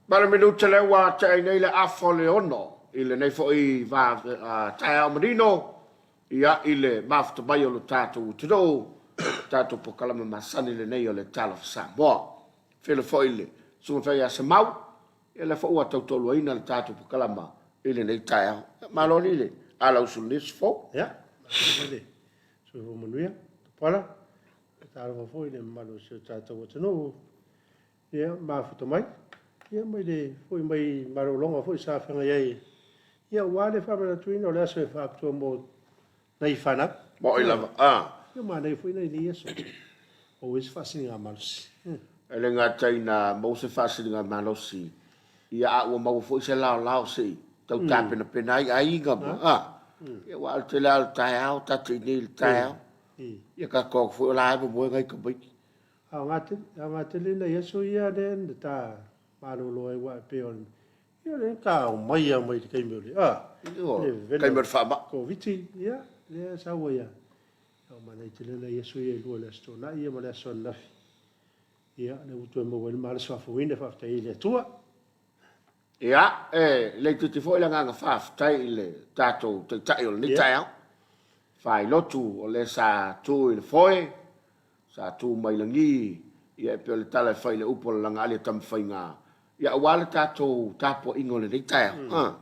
Ma le minute lea ua tea ai nei le afa o le 6 i lenei foi taeao manino, ia, i le mafuta mai o lo tatou atunuu, tatou polokalame masani lenei o le Talofa Samoa. Feiloai foi le Susuga Fai ia Semau, ia lea foi ua tautoaluaina le tatou polokalama i lenei taeao. Malo alii le alausu i lenei aso fou. Ia, malo foi le soifua manuia, Tupala. Talofa foi i le mamalu o si o tatou atunuu. Ia, mafuta mai, ia, mai le foi mai malologa foi sa feagai ai, ia, aua le faamanatuina o le aso e faapitoa mo nai fanau. Maoi lava, a. Ia, manaia foi nai nei aso, maua ai se faasiligamalosi. E le gata ina maua se faasiligamalosi, ia, a ua maua foi se laolao se i tau tapenapena ai aiga ma, a. Ia, aua o le tele lava o le taeao, ta te i inei i le taeao. Ia, tatou o atu foi o la e momoe nai tamaiti. Aoga tele nai aso ia lea na ta malolo ai aua e pei o le ia lea na ta omai lava mai le taimi o le a le taimi o le faamai Koviti ia lea sau ai lava. Ia manaia tele nai aso ia e lua, le Aso Toonai ia ma le aso ananafi. Ia lea ua toe maua ai le malosi faafouina e faafetai ai i le Atua. Ia, e le itiiti foi le agaga faafetai i le tatou Taitai o lenei taeao, Faailotu o le sa tu i le foe, sa tu mai lagi, ia e pei o le tala e fai i le upu o le lagaali a Tamafaiga, ia aua le tatou tapuaiga o lenei taeao.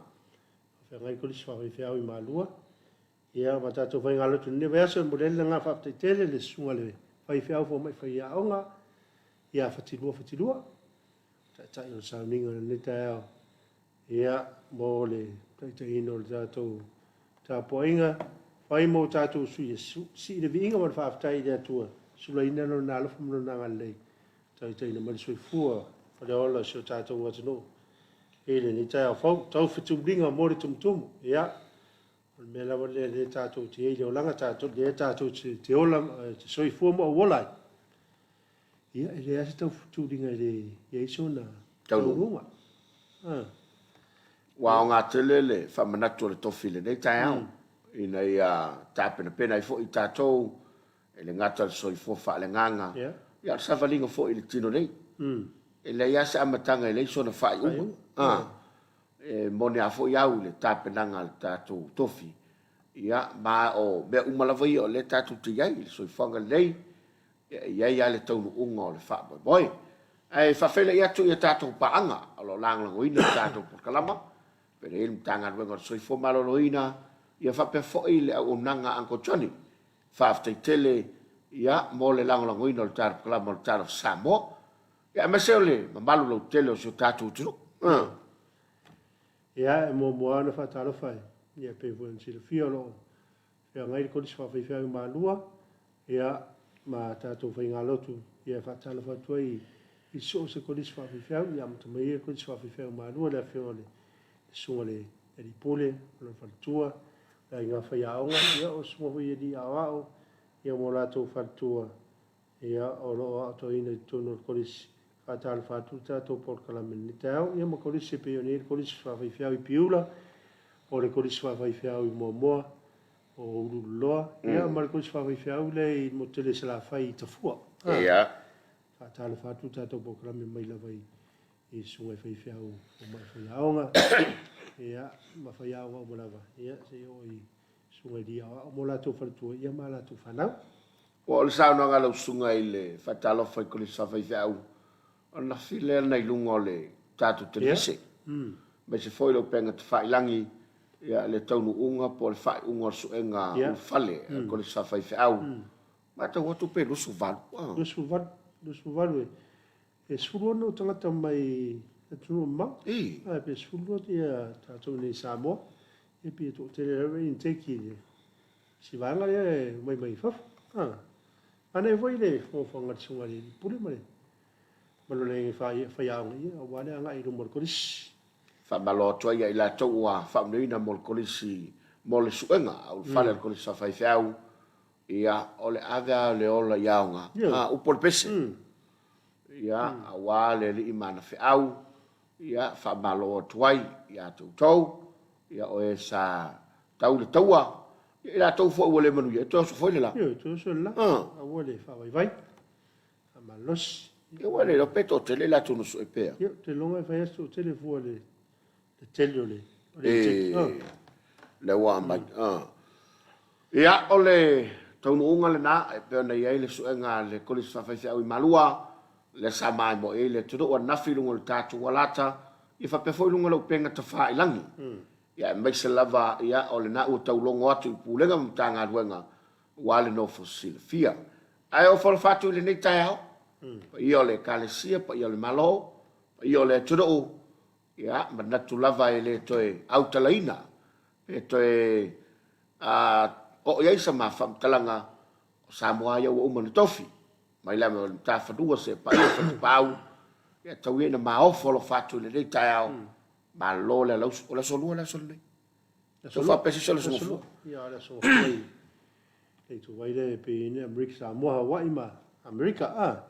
Faafeagai Kolisi Faafaifeau i Malua, ia ma tatou faigalotu i lenei vaiaso. E momoli ai le agaga faafetai tele i le susuga i le faifeau fomai faiaoga ia Fatilua Fatilua, Taitai o le sauniga i lenei taeao, ia, mo le taitaiina o le tatou tapuaiga, fai mo tatou sui e sii le viiga ma le faafetai i le Atua, sulaina lona alofa ma lona agalelei, taitaiina mai le soifua ma le ola o si o tatou atunuu i lenei taeao fou. Tau fetuliga mo le tumutumu, ia, o le mea lava lea lea tatou te i ai i le olaga, tatou, lea tatou te ola, te soifua ma ou ola ai. Ia, e leai lava se tautuliga e le i ai sona taunuuga. Ua aoga tele le faamanatu o le tofi i lenei taeao, ina ia tapenapena ai foi tatou e le gata i le soifua faaleagaga, ia a o le savaliga foi i le tino nei. E leai lava se amataga e leai sona faaiuga. E moni lava foi au i le tapenaga a le tatou tofi, ia, ma o mea uma lava ia o lea tatou te i ai i le soifuaga lenei, E i ai lava le taunuuga o le faamoemoe. Ae faafeiloai atu i a tatou paaga o lo o lagolagoina le tatou polokalama, pei le Matagaluega o le Soifua Maloloina, ia faapea foi le auaunaga a Uncle Johnny. Faafetai tele ia mo le lagolagoina o le tatou polokalama o le Talofa Samoa, ia aemaise o le mamalu lautele o si o tatou atunuu. Ia, e muamua lava ona faatalofa ia pei foi ona silafia o lo o feagai le Kolisi Faafaifeau i Malua, ia, ma tatou faigalotu, ia e faatalofa atu ai i so o se Kolisi Faafaifeau, ia amata mai ai le Kolisi Faafaifeau i Malua, le afioga i le Susuga i le Alii Pule, ma lona faletua, le aiga faiaoga, ia o susuga foi i alii aoao, ia ma o latou faletua, ia, o lo o aotoina i totonu o le Kolisi. Faatalofa atu le tatou polokalame i lenei taeao, ia ma Kolisi e pei ona i ai le Kolisi Faafaifeau i Piula, o le Kolisi Faafaifeau i Moamoa, o Uluululoa, ia ma le Kolisi Faafaifeau lea i le motu tele i Salafai i Tafua. Faatalofa atu le tatou polokalame mai lava i susuga i faifeau fomai faiaoga, ia, ma faiaoga uma lava, ia, seia oo i susuga i alii aoao ma o latou faletua, ia ma latou fanau. Ua oo le saunoaga a lau susuga i le faatalofa i Kolisi Faafaifeau, o le lafi lea na i luga o le tatou televise, aemaise foi le upega tafailagi, ia, le taunuuga po o le faaiuga o le suega ulufale a le Kolisi Faafaifeau. Matau atu pe 28. 28, 28 e 16 tagata mai atunuu mamao. Ae pe 12 ia tatou nei i Samoa. E pei e toatele lava intake i le si vaega lea e omai mai fafo. Manaia foi le fofoga a le susuga i le Pule ma le ma lona aiga faiaoga, ia, aua le agai i luma o le Kolisi. Faamalo atu ai ia i latou ua faamanuiaina mo le Kolisi mo le suega a ulufale a le Kolisi Faafaifeau. Ia, o le ave lava o le ola i aoga, a, upu o le pese. Ia, aua le alii ma ana feau, ia, faamalo atu ai ia te outou, ia, o e sa tau le taua, ia, i latou foi ua le manuia, e toe oso foi le la. Ioe, toe oso le la, aua le faavaivai, faamalosi. Ia ua le iloa pe toatele i latou na sue pea. Ia, ou te iloga e fai lava si toatele fua i le tele o le intake. E, lea ua aumai. Ia, o le taunuuga lena e pei ona i ai le suega a le Kolisi Faafaifeau i Malua, lea sa maimoa i ai le atunuu ananafi i luga o le tatou alata, ia faapea foi luga o le upega tafailagi. Ia aemaise lava ia o lena ua taulogo atu i Pulega ma Matagaluega aua le nofo silafia. Ae ofo alofa atu i lenei taeao, paia o le Ekalesia, paia o le Malo, paia o le atunuu, ia, manatu lava e le toe autalaina, pe toe oo i ai sa ma faamatalaga, o Samoa ia ua uma ona tofi, mai lava i le matafanua seia paia Fatupaau, ia tau ia ina ma ofo alofa atu i lenei taeao, malo le alausu. O le aso lua le aso lenei. Aso lua. Faapea se isi o le aso gafua. Ia, o le aso gafua i le ituvai lea e pei nei Amerika Samoa, Hawaii ma Amerika. Ah,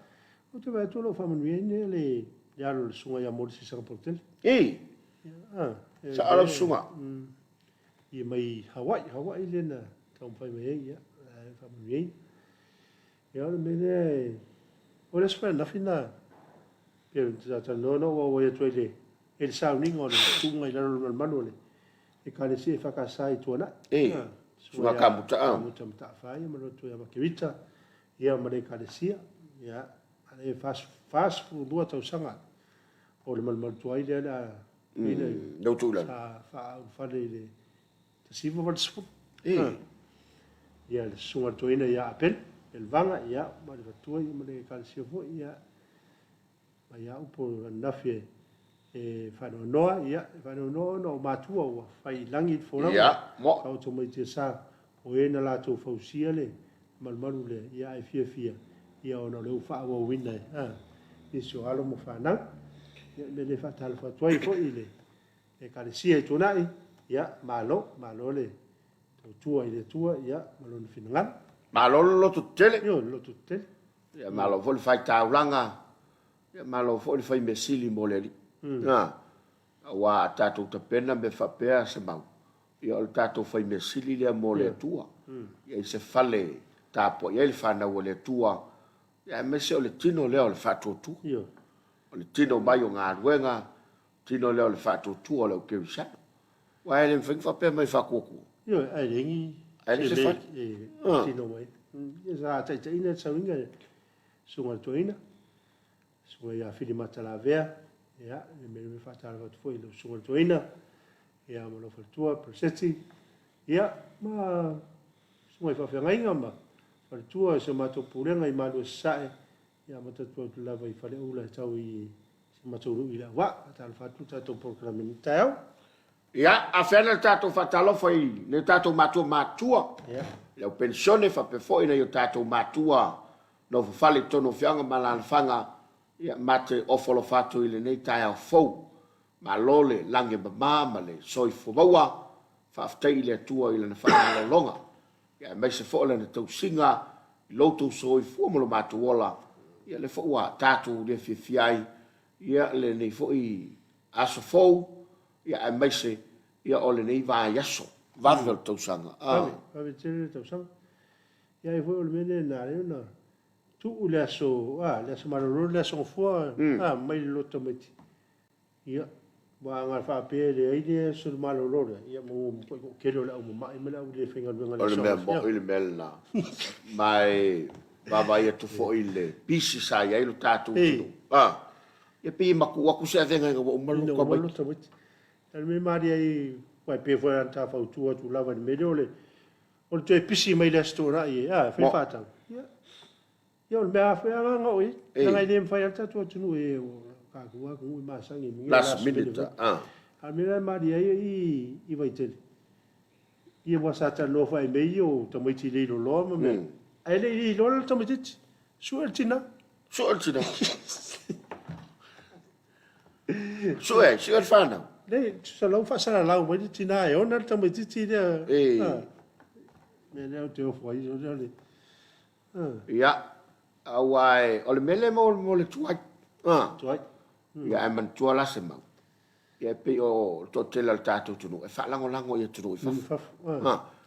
ou te vaai atu o lo o faamanuia ai nei le le alo o le susuga ia Molisi Sagapolutele. I. Ah, Sao lau susuga. Ia mai Hawaii, Hawaii lea na taumafai mai ai, ia, e faamanuia ai. Ia o le mea lea e, o le aso foi ananafi na, pei ona talanoa na ou auai atu ai i le i le sauniga o le tuuga i lalo o le malumalu o le Ekalesia EFKS i Tuanai. E, Susuga Kamuta a. Kamuta Mataafa ia ma le lotu ia Makerita ia ma le Ekalesia. Ia, e 42 tausaga o le malumalu tuai lea le a Leu tuu i lalo. Sa faaulufale i le 1980. E. Ia, le susuga i le toeaina ia Apele, Pelevaga, ia, ma le faletua ia ma le Ekalesia foi, ia. Mai a upu ananafi e faanoanoa, ia, e faanoanoa ona o matua ua fai i lagi le folauga. Ia, mo. Taoto mai tiasa, o e na latou fausia le malumalu lea, ia ae fiafia, ia ona o lea ua faaauauina e, a, nisi o alo ma fanau. Ia, o le mea lea e faatalofa atu ai foi i le Ekalesia i Tuanai, ia, malo, malo le tautua i le Atua, ia, ma Lona finagalo. Malo le loto tetele. Ioe, le loto tetele. Ia malo foi le fai taulaga, ia malo foi le fai mea sili mo le Alii. Mm. Aua a tatou tapena mea faapea se mau, ia o le tatou fai mea sili lea mo le Atua. Mm. Ia i se fale tapuai ai le fanau a le Atua, ia aemaise o le tino lea o le faatuatua. Yeah. O le tino mai o galuega, tino lea o le faatuatua o le au kerisiano. Aua e le mafai ona faapea mai e faatuatua. Ioe, ae leai ni Ae leai se fale. E tino mai. Ia sa taitaiina le sauniga le susuga i le toeaina, susuga ia Fili Matalavea, ia, le mea lea e faatalofa atu foi i lau susuga i le toeaina, ia ma lou faletua Pereseti, ia, ma susuga i faafeagaiga ma faletua i si o matou pulega i Malua i Sasae, ia amata atu atu lava i Faleula e tau i si o matou nuu i Leauvaa. Faatalofa atu le tatou polokalame i lenei taeao. Ia, afea le tatou faatalofa i nai o tatou matua matutua, le au penisione faapea foi nai o tatou matua nofo fale i totonu o afioaga ma alaalafaga, ia, ma te ofo alofa atu i lenei taeao fou. Malo le lagi e mama ma le soifua maua, faafetai i le Atua i Lana faamalologa, ia aemaise foi o Lana tausiga i lo outou soifua ma lo matou ola, ia lea foi ua tatou le fiafia ai, ia lenei foi aso fou, ia aemaise ia o lenei vaiaso vave o le tausaga. Vave, vave tele le tausaga. Ia ai foi o le mea lea na ala ai ona tuu le aso, a, le aso malolo, le aso gafua, a, mai le loto tamaiti. Ia, aua a na faapea e leai le aso malolo lea, ia maua ma matuai toatele o le au mama'i ma le au le faigaluega i le O le mea moni le mea lena. Ma e vaavaai atu foi i le pisi sa i ai lo tatou atunuu. A, ia pei e matuu atu se avega ina ua uma le loto tamaiti. O le mea e malie ai, aua e pei foi ona ta fautua atu lava i le mea lea o le o le toe pisi mai le Aso Toonai e, a, e fai faatau. Ia, ia o le mea lava foi lena na oo i ai. Leaga e le mafai lava le tatou atunuu e o tatou atunuu e masani i mea last minute. A o le mea la e malie ai i Vaitele, ia aua sa talanoa foi i mea ia o tamaiti leiloloa ma mea, ae le i leiloa le tamaitiiti, sue le tina. Sue le tina. Sue, sue le fanau. Leai, tusa la ua faasalalau mai le tina e ona le tamaitiiti lea. E. Mea lea ou te ofo ai, o le... Ia, aua e, o le mea lea mo le tuai. Tuai. Ia, ae manatua la se mau. Ia, e pei o le toatele o le tatou atunuu e faalagolago i atunuu i fafo.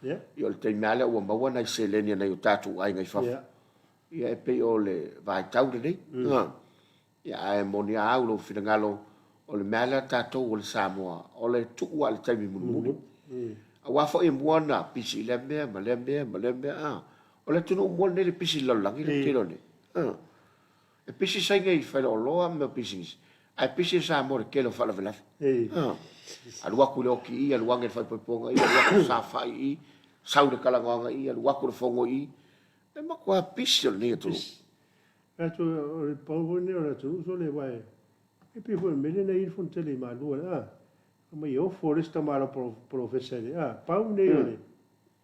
Ia, o le taimi lava lea ua maua nai seleni a nai o tatou aiga i fafo. Ia, e pei o le vaitau lenei. Ia, ae moni a au lou finagalo, o le mea lea tatou o le Samoa, o le tuu lava i le taimi mulimuli. Aua foi e mua ona pisi i lea mea ma lea mea ma lea mea, a. O le atunuu mua lenei le pisi i le lalolagi lea ou te iloa nei. A. E pisi Saina i faleoloa ma mea o pisinisi, ae pisi le Samoa i le tele o faalavelave. A. Alu atu i le oti i i, alu ane i le faaipoipoga i i, alu atu i le saofai i i, sau i le talanoaga i i, alu atu i le fono i i. E matua pisi o lenei atunuu. Atu o le pau foi lenei o le atunuu sole aua e pei foi o le mea lea na i ai le Fonotele i Malua a aumai e ofo le isi tamaloa polofesa i le a pau lenei o le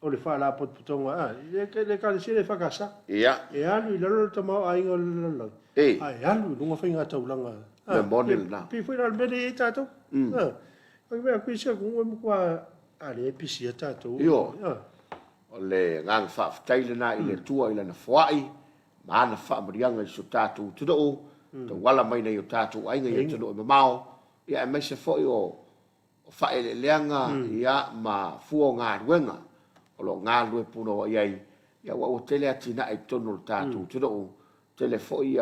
o le faalapotopotoga a le ekalesia le EFKS e alu i lalo le tamaoaiga o le lalolagi ae alu i luga faiga taulaga a moni lena pei foi la o le mea lea e i ai tatou a fai atu isi atunuu e matua a lea e pisi a tatou o le agaga faafetai lena i le Atua i lana foai ma ana faamanuiaga i si o tatou atunuu, tauala mai nai o tatou aiga i atunuu e mamao, ia aemaise foi o faaeleeleaga ia ma fua o galuega o lo o galulue punouai ai, ia aua ua tele atinae i totonu o le tatou atunuu, tele foi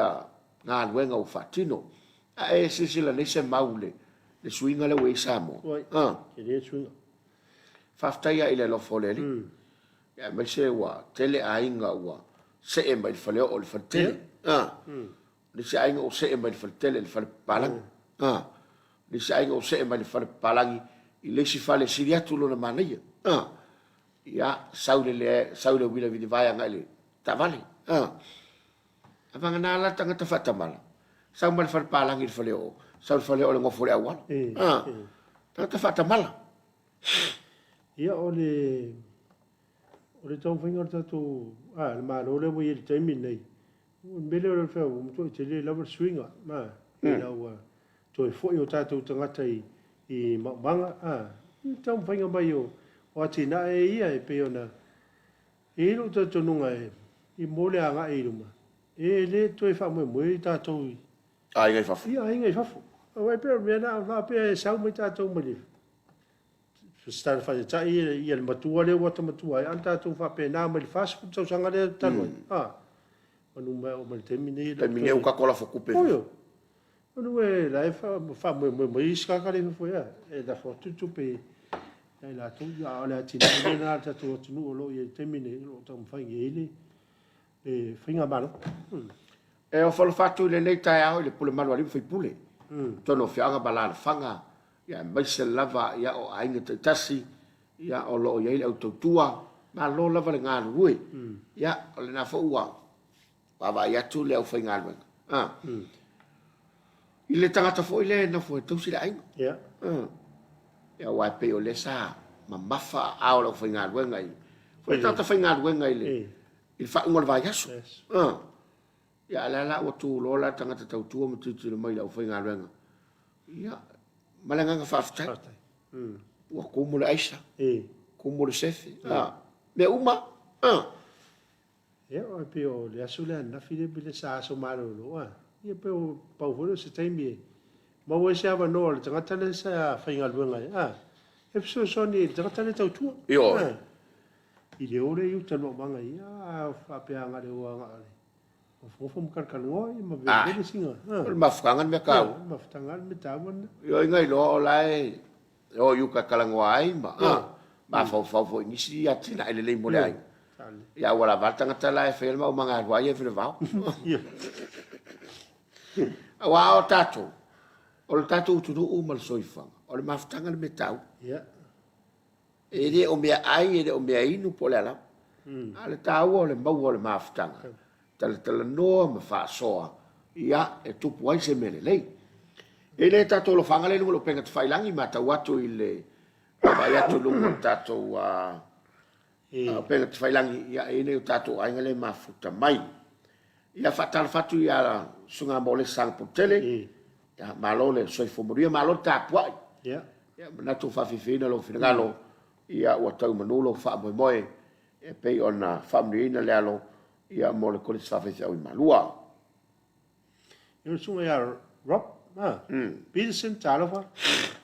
galuega ua faatino. A e silasila nei se mau i le suiga lea ua i ai Samoa? Oi, tele le suiga. Faafetai lava i le alofa o le Alii. Aemaise ua tele aiga ua see mai le faleoo i le faletele. A. O le isi aiga ua see mai le faletele i le fale papalagi. A. O le isi aiga ua see mai le fale papalagi i le isi fale e sili atu lona manaia. A. Ia, sau le le sau le uila vilivae agai le taavale. A. A vagana la tagata faatamala, sau mai le fale papalagi i le faleoo, sau le faleoo i le nofo i le auala. A. Tagata faatamala. Ia, o le o le taumafaiga o le tatou a le Malo lea ua i ai i le taimi lenei, o le mea lea o le fai ua matuai tele lava le suiga, a, ina ua toe foi o tatou tagata i i maumaga, a, i le taumafaiga mai o o atinae ia e pei ona e i ai lou talitonuga e i mo le agai i luma, e le toe faamoemoe tatou i aiga i fafo. I aiga i fafo. Aua e pei o le mea lena, a faapea e sau mai tatou mai le Tala Faataitai ia le matua lea ua ata matua ai, a na tatou faapena mai le 40 tausaga lea talu ai, a, manu mai oo mai le taimi nei. Taimi nei ua tatou lafo tupe i fafo. Manu e la e faamoemoe mai isi tagata lea i fafo e lafo atu le tupe ia i latou, a o le atinae lea lena a le tatou atunuu o lo o i ai i le taimi nei, o lo o taumafai i ai le Faigamalo. E ofo alofa atu i lenei taeao i le pule malu a alii ma faipule, totonu o afioaga ma alaalafaga, ia aemaise lava ia o aiga taitasi ia o lo o i ai le au tautua, malo lava le galulue. Ia o lena foi ua vaavaai atu le aufaigaluega a i le tagata foi lea e nofo e tausi le aiga. Ia. Ia aua e pei o lea sa mamafa aao o le aufaigaluega i foi le tagata faigaluega i le i le faaiuga o le vaiaso. Ah. Ia, a o lea la ua tu loa la le tagata tautua ma tilotilo mai i le aufaigaluega. Ia, ma le agaga faafetai. Faafetai. Ua tumu le aisa, tumu le sefe, ah. Mea uma. Ah. Ia, e pei o le aso lea ananafi lea pei sa aso malolo, ah. Ia, pei o pau foi lea o se taimi e maua ai se avanoa o le tagata lea sa faigaluega ai, ah, e fesoasoani i le tagata lea tautua. Ioe. Ah. I le o lea i uta Lomaga ia, a faapea agai le o agai le nofonofo ma kalakaloa ia ma velevele sina. O le mafutaga le mea taua. O le mafutaga le mea taua lena. Ioe na iloa o la e o i uta e talanoa ai ma mafaufau foi i nisi atinae lelei mo le aiga. Ia ua lava le tagata la e faia le maumaga e alu ai e vilevao. Aua o tatou, o le tatou atunuu ma le soifuaga, o le mafutaga le mea taua. E le o mea ai, e le o mea inu po o le a lava. A o le taua o le maua o le mafutaga, talatalanoa ma faasoa, ia, e tupu ai se mea lelei. E le tatou alofaga lea i luga o le upega tafailagi, matau atu i le vaavaai atu i luga o le tatou upega tafailagi, ia, e i ai nai o tatou aiga lea e mafuta mai. Ia, faatalofa atu ia Susuga Molesa Sagapolutele, ia, malo le soifua manuia, malo le tapuai. Ia, manatu ua faafiafiaina lou finagalo, ia, ua tau i manu lou faamoemoe e pei ona faamanuiaina le alo, ia, mo le Kolisi Faafaifeau i Malua. Ia, o le susuga ia Rob Peterson, talofa,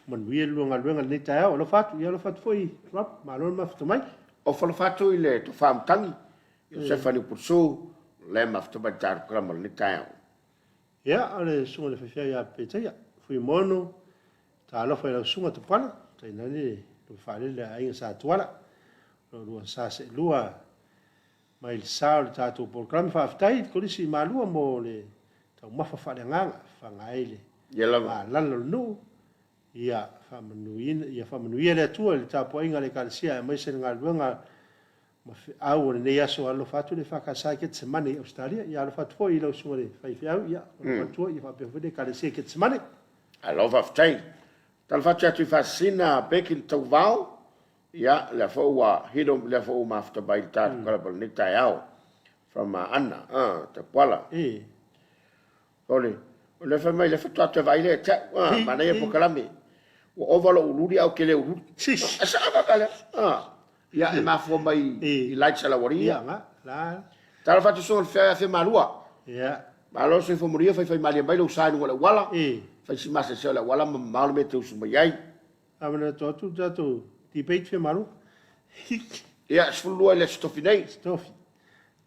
manuia le lua galuega i lenei taeao. Alofa atu, ia alofa atu foi Rob, malo le mafuta mai. Ofa alofa atu i le Tofa Matagi, Iosefa Liupulusu, lea e mafuta mai i le tatou kalama i lenei taeao. Ia, o le susuga i le faifeau ia Petaia, Fuimono, talofa i lau susuga Tupala, tainane le faalele a Aiga Sa Tuala, o lo oulua sa seelua mai le sa o le tatou polokalame. Faafetai i le Kolisi i Malua mo le taumafa faaleagaga e faga ai le malala o le nuu. Ia faamanuia, ia faamanuia le Atua i le tapuaiga a le Ekalesia aemaise le galuega ma feau o lenei aso. Alofa atu le EFKS i Ketisemane i Ausetalia. Ia alofa atu foi i lau susuga i le faifeau, ia alofa atu ia faapea foi le Ekalesia i Ketisemane. Alo faafetai. Talofa atu ia Tuifaasisina Becky le Tauvao, ia lea foi ua hilo, lea foi ua mafuta mai i le tatou kalaba i lenei taeao. From Aana, Tapuala. Ole, o lea fai mai, lea faatoa toe vaai lea ia te au. Ah, manaia polokalame. Ua ova lou uliuli ae ou te le uliuli. E sao kaka lea. Ah, ia, e mafua mai i lights a lau alii ia. Talofa atu susuga i le feau ia Fiamalua. Malo le soifua manuia, faifai malie mai lou sa i luga o le auala. Fai si maseasea o le auala ma mamao le mea e te usu mai ai. Faamanatu atu le tatou debate Fiamalua. Ia, 12 i le Aso Tofi nei. Aso Tofi.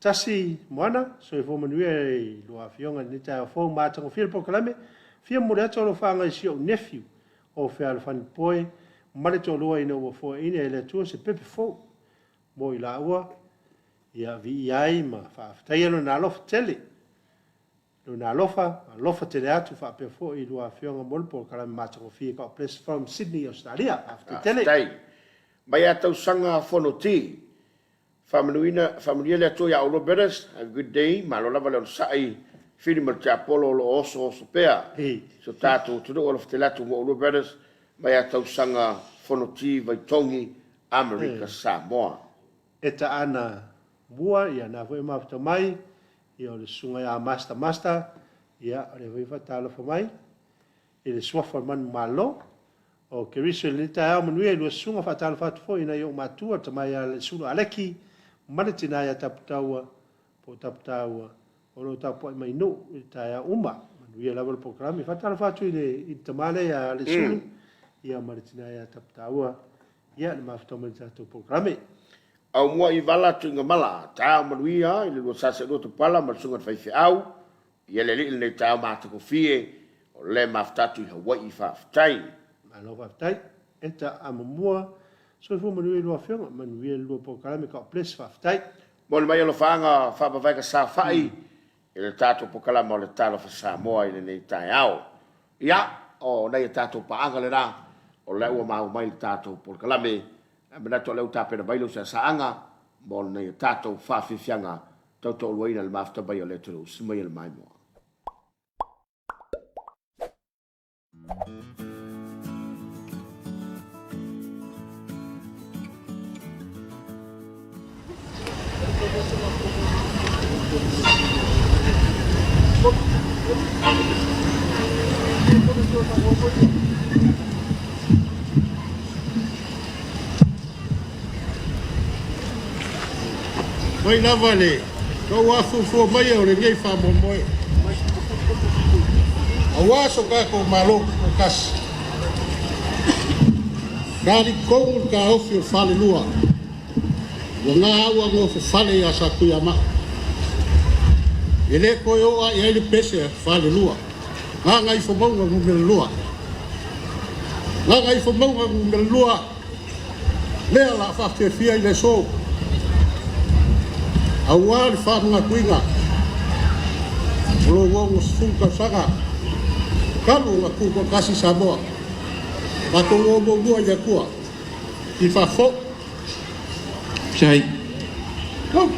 Tasi Moana, soifua manuia i lua afioga i lenei taeao fou matagofie le polokalame. Fia momoli atu alofaaga i si ou nephew o Fealofani Poe ma le toalua ina ua foaiina e le Atua se pepe fou mo i laua ia viia ai ma faafetaia Lona alofa tele. Lona alofa, alofa tele atu faapea foi i lua afioga mo le polokalame matagofie God bless from Sydney, Australia. Faafetai tele. Faafetai. Mai a tausaga Fonoti. Faamanuina, faamanuia le Atua ia oulua brothers, have a good day, malo lava le onosai, Fili ma le Tiapolo o lo o oso oso pea si o tatou atunuu, alofa tele atu mo oulua brothers, mai a tausaga Fonoti, Vaitogi, Amerika, Samoa. E taana mua, ia na foi e mafuta mai, ia o le susuga ia Master Master, ia o lea foi e faatalofa mai i le suafa o le manumalo. O Keriso i lenei taeao manuia i lua susuga, faatalofa atu foi i nai ou matua, le tama ia Lesulu Aleki ma le tina ia Taputaua po o Taputaua o lo o tapuai mai Nuu i le taeao uma. Manuia lava le polokalame. Faatalofa atu i le, i le tama lea ia Lesulu ia ma le tina ia Taputaua ia le mafuta mai le tatou polokalame. Aumua i vala Tuigamala, taeao manuia i le lua sasa lua Tupala ma le susuga i le faifeau, Ia le alii lenei taeao matagofie o lea e mafuta atu i Hawaii faafetai. Malo faafetai Eta Amomua soifua manuia i lua afioga manuia le lua polokalame God bless faafetai. Momoli mai alofaaga faavavaega saofai i le tatou pokalama o le Talofa Samoa i lenei taeao. Ia, o nai a tatou paaga lena, o lea ua maua mai le tatou polokalame. Ae manatu o lea ua tapena mai lou saasaaga mo lenei a tatou faafiafiaga tautoaluaina i le mafuta mai o le atunuu Sumaia le Maimoa. Mai lava le tou afuafua maia o lenei faamoemoe aua so tatou Malo Tutoatasi. Talitonu le taofi o le falelua ua na au a nofofale ia Satuiamaa. E le toe oo lava i ai le pese a falelua. Gagaifomauga Nu.2. Gagaifomauga Nu.2 lea o le a faafiafia i le aso, aua le faamanatuina o lou 60 tausaga talu ona tutoatasi Samoa. Tatou o muamua i le Atua i faafoi. Sai. Go!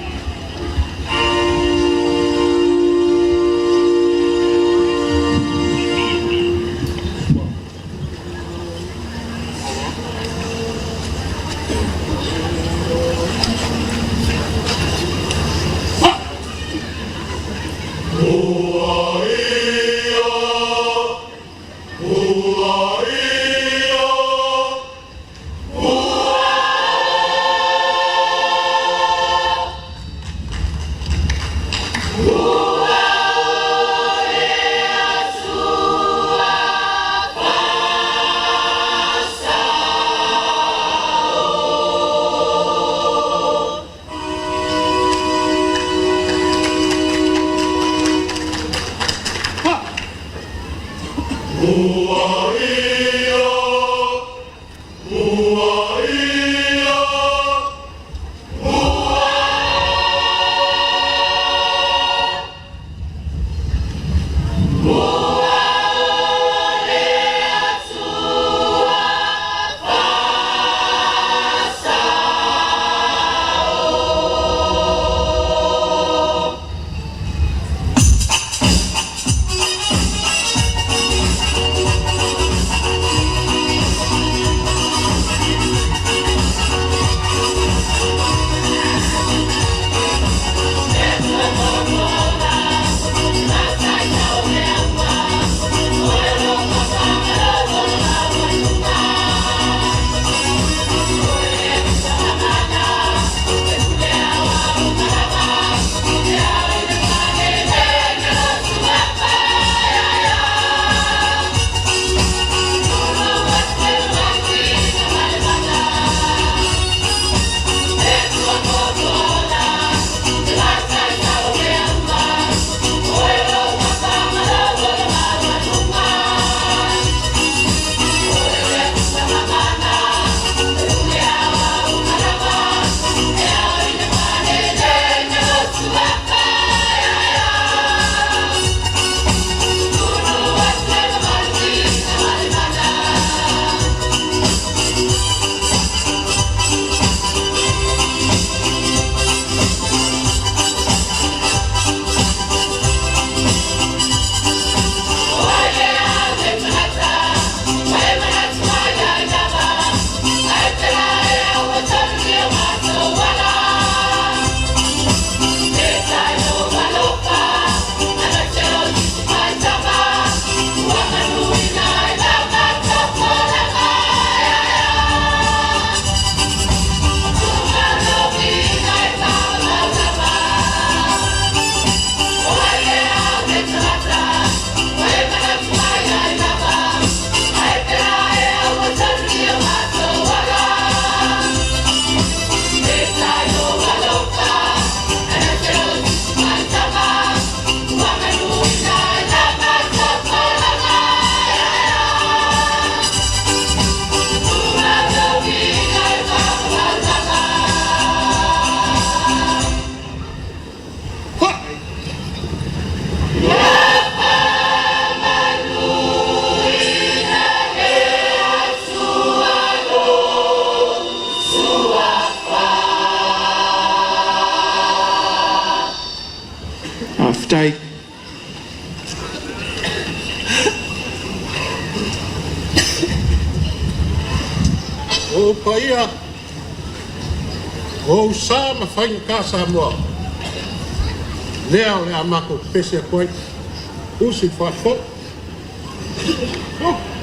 Faafetai. O ou paia, o ou sa ma faigata Samoa, lea o le a matou pepese atu ai, usi le faafofo. Oh.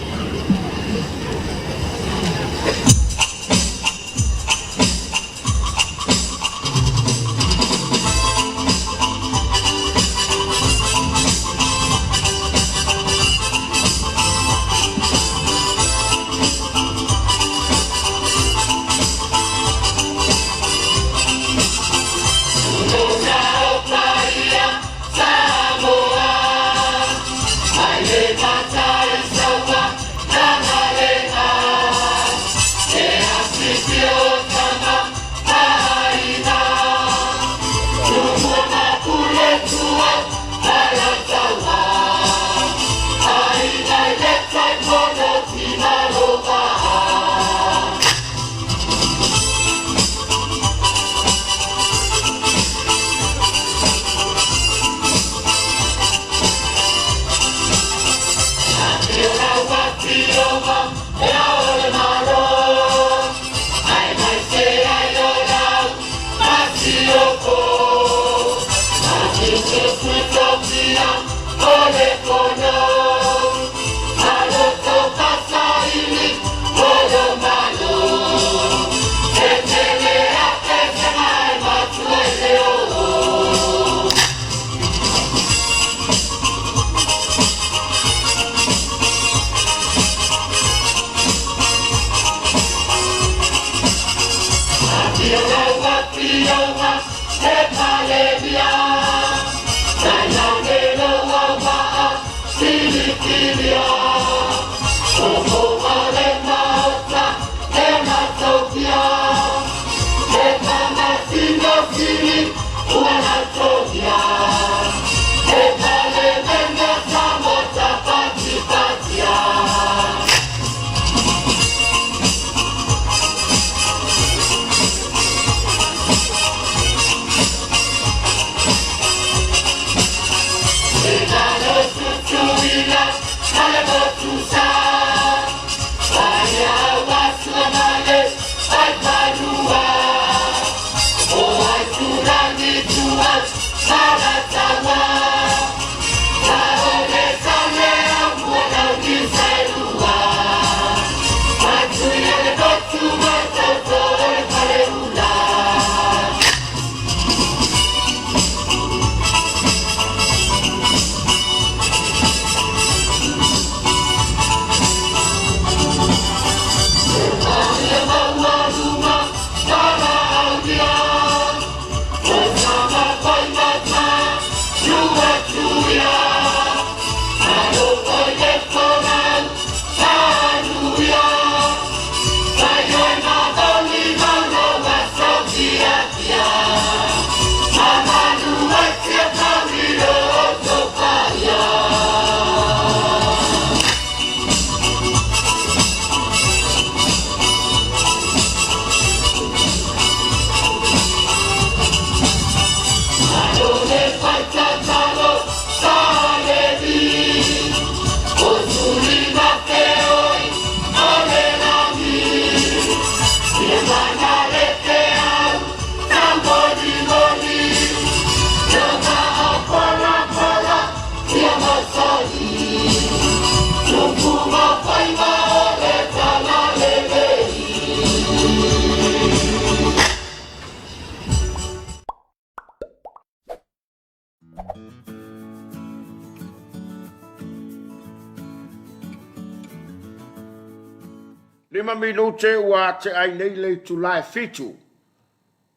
Lima minute ua ate ai nei le itula e fitu.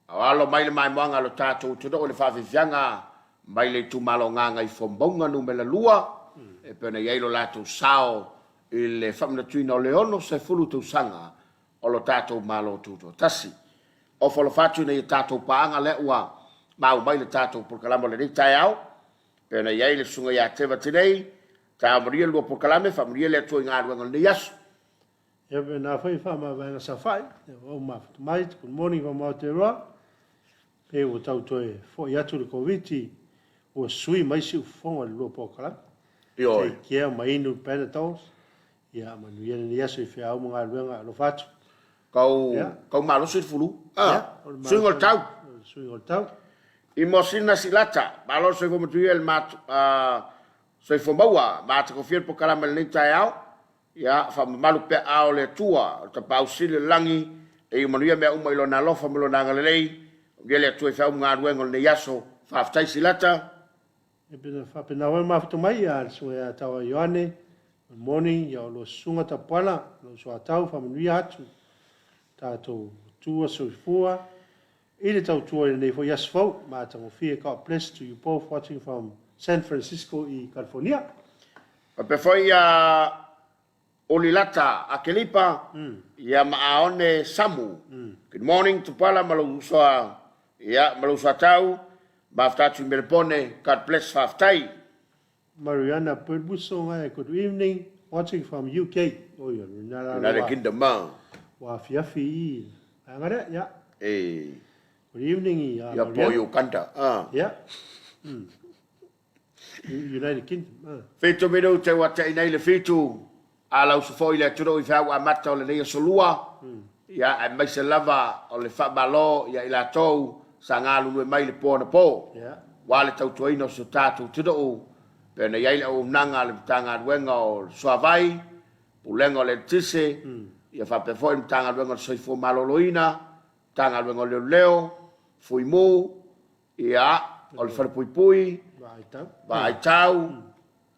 A o alo mai le maimoaga a lo tatou atunuu i le faafiafiaga mai le itumalo Gagaifomauga Numera 2, e pei ona i ai lo latou sao i le faamanatuina o le 60 tausaga o lo tatou Malo Tutoatasi. Ofo alofa atu ina ia tatou paaga lea ua maua mai le tatou polokalame o lenei taeao, e pei ona i ai le Susuga ia Teva Tinei, taeao manuia le lua polokalame, faamanuia le Atua i galuega o lenei aso. Ia faapena foi faamavaega saofai, ia ua mafuta mai, good morning from Aotearoa. Pei ua tau toe foi atu le Koviti, ua sui mai siufofoga i le lua polokalame. Ioe. Take care ma inu Panadols. Ia manuia lenei aso i feau ma galuega, alofa atu. Kau, kau malosi le fulu. Ah, suiga o le tau. Suiga o le tau. I Mosina Silata, malo le soifua manuia i le mat, soifua maua, matagofie le polokalame i lenei taeao. Ia, faamamalu pea aao o le Atua, o le Tapaau Sili o le lagi, e iu manuia mea uma i Lona alofa ma Lona agalelei. Manuia le Atua i feau ma galuega o lenei aso. Faafetai Silata. Ia faapena foi mafuta mai ia le susuga ia Taua Ioane. Good morning ia oulua susuga Tapuala, lou soatau faamanuia atu tatou tua soifua i le tautua i lenei foi aso fou. Matagofie God bless to you both watching from San Francisco i California. Faapea foi ia Olilata Akelipa, ia ma Aone Samu. Good morning Tupala ma lou uso a, ia ma lou uso a Tau, mafuta atu i Melepone, God bless faafetai. Mariana Birdwhistle ngae good evening watching from UK. Oi lena la United Kingdom ma. Ua afiafi i vaega lea, ia. E. Good evening i a Ia po i Uganda. Ah. Ia. United Kingdom. Ah. Fitu minute ua te'i nei le fitu, a lausu foi le atunuu i feau amata o lenei aso lua, ia, aemaise lava o le faamalo ia i latou sa galulue mai i le po anapo, aua le tautuaina o si o tatou atunuu, pei ona i ai le auaunaga a le Matagaluega o le Suavai, Pulega o le Eletise, ia faapea foi le Matagaluega o le Soifua Maloloina, Matagaluega o Leoleo, Fuimu, Ia, o le Falepuipui, Vaaitau,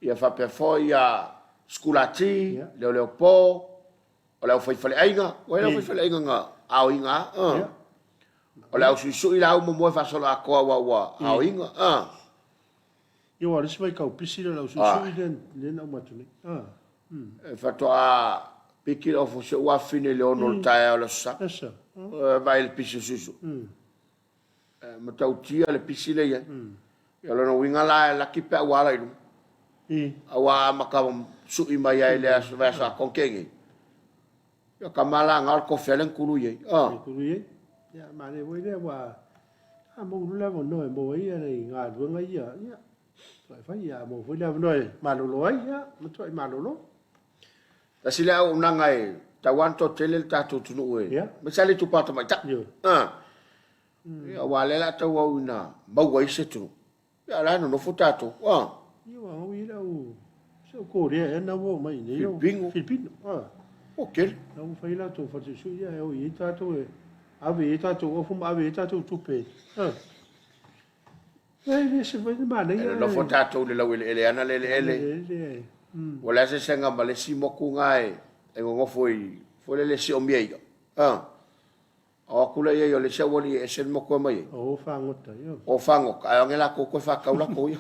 ia faapea foi ia Sikulati, Leoleopo, o le aufaifaleaiga, ua i ai le aufaifaleaiga na aoina a? O le ausuisui la uma moe faasoloatoa aua ua aoina a? Ia, aua o le isi vaitau pisi lea o le ausuisui lea na uma atu nei. E faatoa piki le ofa o si ou afafine i le 6 o le taeao o le Aso Sa. E vaai i le pisi o Susu. E matautia le pisi lea e i ai. Ia o lona uiga la e laki pe a ua ala i luga. A ua amata sui mai ai i le aso vaiaso atoa na tea nei. Ia tama la na o le tofe lea na tului ai. Tului ai. Ia manaia foi lea ua a maua loa le avanoa e maua ai nai galuega ia, ia matuai fai, ia a maua foi le avanoa e malolo ai, ia matuai malolo. Tasi lea auaunaga e tatau lava ona toatele le tatou atunuu e, aemaise lava le itupa tamaitai. Ia aua o lea o le a tauau ina maua ai se atunuu. Ia o la e nonofo tatou. Ia aua ua i ai lau, si au Korea ea na ua oo mai i inei. Filipino. Filipino. Ua tele. Na ua fai latou falesuisui ia e o i ai tatou e ave i ai tatou ofu ma ave i ai tatou tupe. E le ese foi le manaia. E nonofo tatou i le laueleele ana le eleele. Ua leai se eseesega ma le isi motu na e nonofo i, foi lele e siomia i ia. O atu lea i ai o le isi aualii e ese le motu e omai ai. O fagota, ioe. O fagota, ae o age latou toe faatau latou ia.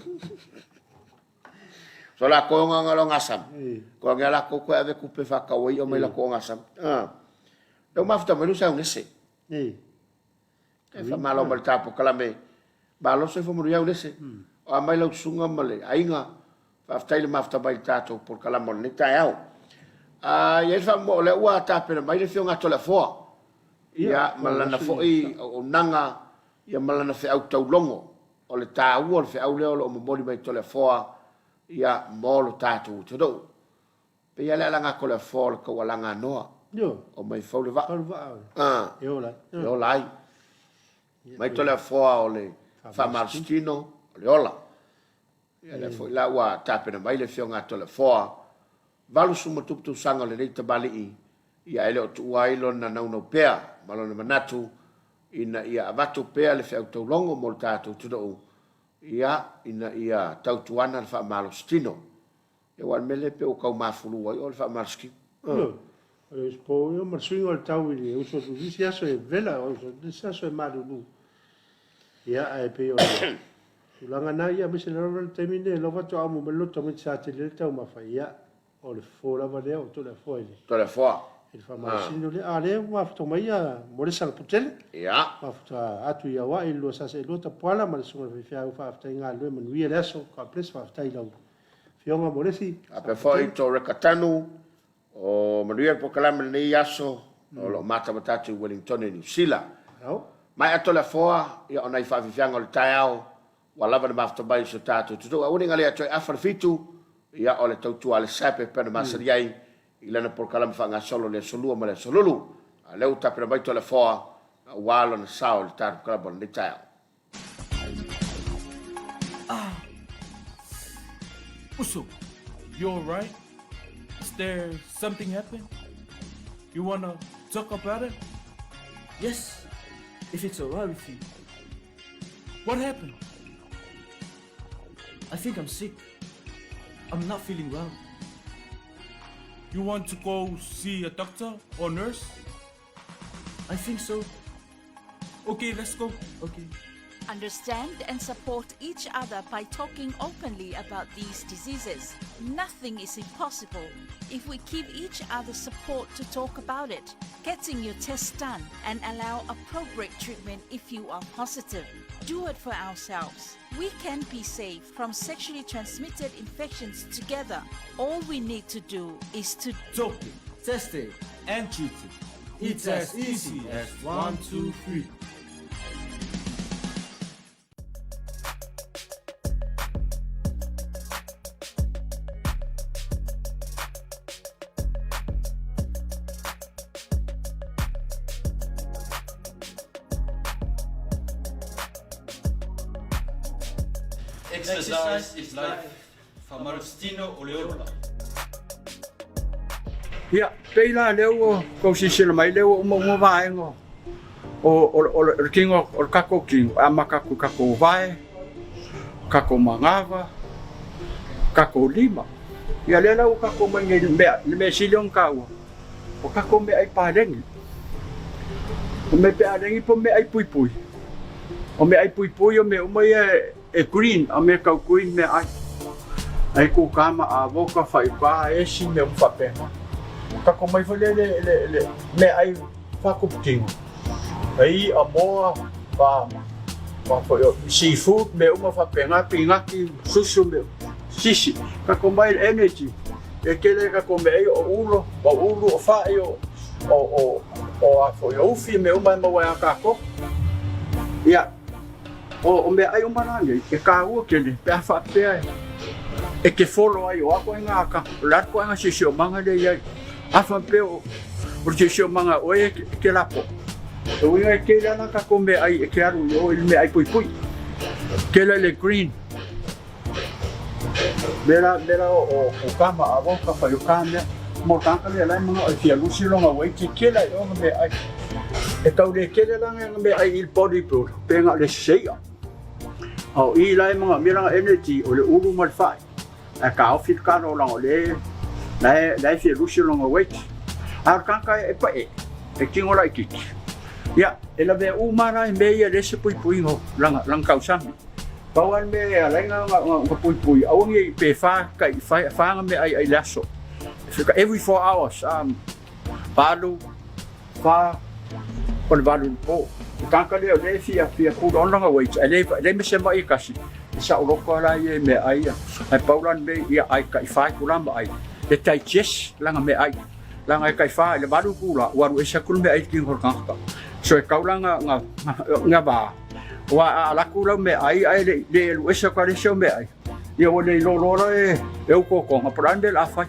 So latou e ogaoga le ogasami. Toe age latou toe ave tupe faatau ai ia mai latou ogasami. Lea ua mafuta mai lou saunese. E faamalo mai le ta polokalame. Malo le soifua manuia Aunese. O a mai lau susuga ma le aiga. Faafetai le mafuta mai i le tatou polokalame o lenei taeao. A i ai le faamoemoe o lea ua tapena mai le Afioga ia Toleafoa, ia ma lana foi auaunaga, ia ma lana feau taulogo. O le taua o le feau lea o lo o momoli mai e Toleafoa, ia mo lo tatou atunuu. Pei lava le alaga a Toleafoa o le taualaga a Noa. O mai fau le vaa. Fau le vaa. E ola ai. E ola ai. Mai Toleafoa o le faamalositino, o le ola. Ia lea foi la ua tapena mai le Afioga a Toleafoa, 80+ tausaga o lenei tamalii, ia e le o tuua ai lona naunau pea ma lona manatu ina ia avatu pea le feau taulogo mo le tatou atunuu, ia, ina ia tautuana le faamalositino. Ia aua o le mea lea e pei ua tau mafulu ai o le faamalositino. Ioe, o le usupo ia ma le suiga o le tau i le uso atu i isi aso e vela, uso atu i isi aso e malulu. Ia, ae pei o le tulaga na, ia aemaise lava le taimi lenei o lea faatoa amo mai le loto tamaiti sa tele ai le taumafa, ia, o le fofo lava lea o Toleafoa i le Toleafoa. I le faamalosino lea. A o lea ua mafuta mai ia Molesa Laputele. Mafuta atu i Aua'i i le 2 sasa 2 Tapuala ma le Susuga i le Faifeau, faafetai galulue, manuia le aso. God bless, faafetai i lau Afioga Molesi. Faapea foi Toreka Tanu, O manuia le polokalame i lenei aso o lo o matamata atu i Wellingtone i Niu Sila. Maea Toleafoa, ia o nai faafiafiaga o le taeao ua lava le mafuta mai i si o tatou atunuu. Aua ne i galeia toe afa le fitu, ia o le tautua a le SAP e pei ona masani ai i lana polokalame faagasolo i le Aso Lua ma le Aso Lulu. A o lea ua tapena mai Toleafoa aua lona sao i le tatou polokalame o lenei taeao. Ah. Uso, you alright? Is there something happen? You wanna talk about it? Yes, if it's alright with you. What happened? I think I'm sick. I'm not feeling well. You want to go see a doctor or nurse? I think so. Okay, let's go. Okay. Understand and support each other by talking openly about these diseases. Nothing is impossible if we give each other support to talk about it. Getting your test done and allow appropriate treatment if you are positive. Do it for ourselves. We can be safe from sexually transmitted infections together. All we need to do is to talk it, test it, and treat it. It's as easy as 1, 2, 3. Exercise is life. Faamalositino o le ola. Ia, pei la lea ua tou silasila mai lea ua uma uma vaega o o o le tino o le tatou tino e amata atu i tatou vae, tatou manava, tatou lima. Ia lea la ua tatou omai nei i le mea, le mea sili ona taua, o tatou meaai paleni. O mea paleni po o meaai puipui. O meaai puipui o mea uma ia e green, a mea tau green meaai. Ai kukama, avoka, faigā, esi, mea uma faapena. Tatou omai foi lea i le, le meaai faatuputino, ai i'a, moa, pa, pa foi o seafood, mea uma faapena, pinati, susu, mea, sisi. Tatou omai i le energy, e tele tatou meaai o ulo, o ulu, o fai, o, o, o, o a foi, o ufi, mea uma e maua ai a tatou. Ia, O meaai uma la nei, e kāua tele pe a faapea e te follow ai o a koe ngā ka, o le a koe ngā siosiomaga lea i ai. A faapea o le siosiomaga oe e te lako, e uiga e tele ana tatou meaai e te alu i o i le meaai puipui. Tele le green. Mea la o kukama a ka whai o ka mea. Mo tagata lea la e manao e fia lusi lona weight e tele ai o nga meaai. E tau le tele la nga meaai i le body builder pe nga le seia. A o i la e manaomia lana energy o le ulu ma le fai. Ae taofi le kalo leaga o lea la e fia lusi lona weight. A o le tagata e pae, e tino laitiiti. Ia, e lavea uma la i mea ia e leai se puipuiga o lana tausami. Pau lava le mea e ala ai ona puipui, aua ne i pe fa tai fa ana meaai ai i le aso. Every 4 hours, 8, 4, o le 8 i le po. O tagata lea o lea e fia fia pull on lana weight, ae leai ma se mai e tasi, e saoloto lava la ia i meaai ia. Ae pau la le mea ia ai tai fa itula ma ai, e digest lana meaai. Leaga e tai fa i le 8 itula ua alu ese atu le meaai i le tino o le tagata. So e tau la na va. Aua a alu atu lau meaai ae le i alu ese atu lava le isi au meaai, ia ua le iloa loa la e ou totoga po o le a le mea o le a fai.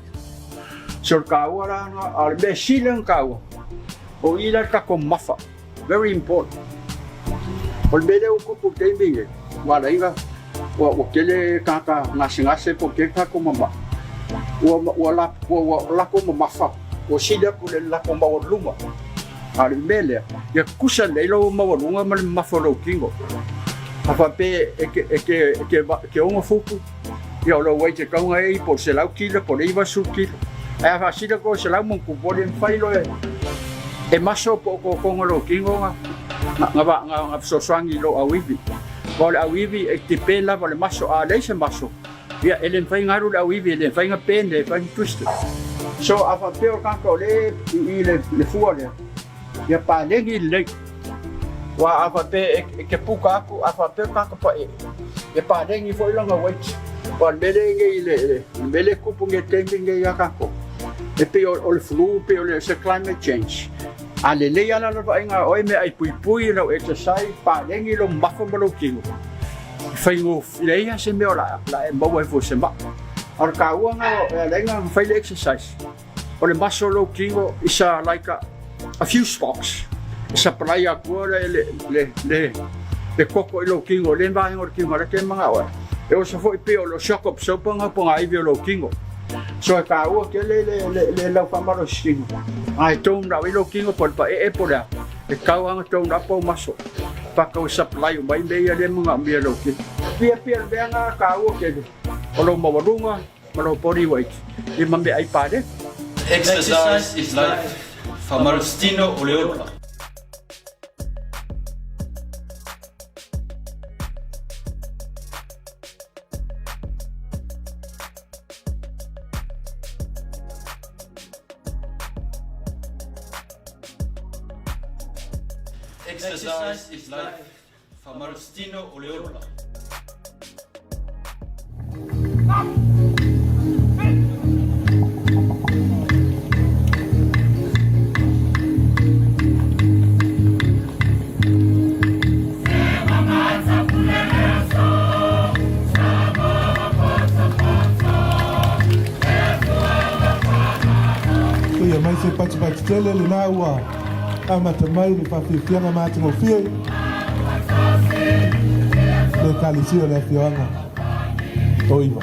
So o le taua la lena, a o le mea sili ona taua, o i la le tatou mamafa, very important. O le mea lea ua tupu i le taimi lenei, ua ala ai ona ua tele tagata gasegase po o tele tatou mamai, ua latou mamafa, ua sili atu i le latou maualuluga. A o le mea lea, ia tutusa lelei lou maualuga ma le mamafa o lou tino. A faapea e te 6 futu, ia o lou weight e tatau ona i ai po o le 100 kilo po o le 90 kilo. Ae a faasili atu i le 100 ma ona tupu, e le mafai loa e maso po o totoga o lou tino ona fesoasoani i lou auivi. Aua o le auivi e depend lava i le maso, a leai se maso, Ia, e le mafai ona alu le auivi, e le mafai ona bend, e le mafai ona twist. So, a faapea o le tagata o lea e i i le fua lea, ia paleni lelei. Aua a faapea e te puka atu, a faapea o le tagata paee, ia paleni foi lana weight. Aua o le mea lea e i ai le mea lea e tupu nei i le taimi lenei ia tatou, e pei o le flu, pei o se climate change. A lelei lava la le vaaiga a oe, meaai puipui, lau exercise, paleni lou mamafa ma lou tino, Faigofie, leai lava se mea o le a e maua ai foi i se maa. A o le taua lena e ala ai ona fai le exercise, o le maso o lou tino is a like a fuse box e supply atua le koko i lou tino, le vaega o le tino lea e te manao ai. E oso foi pei o le shock absorber lena pogaivi o lou tino. So e taua tele le lau faamalosi tino. A e tone up ai lou tino po o le paee po o le a, e tau lava ona tone up ou maso. Pakau e supply uma ai mea ia lea e manaomia e lou tino. Pia pia le mea na taua tele o lou maualuga ma lou body weight ia ma meaai paleni. Exercise is life, Faamalositino o le ola. Exercise is life, Faamalositino o le ola. Tuia mai se patipati tele lena ua amata mai le faafiafiaga matagofie le Ekalesia o le Afioaga o Iva.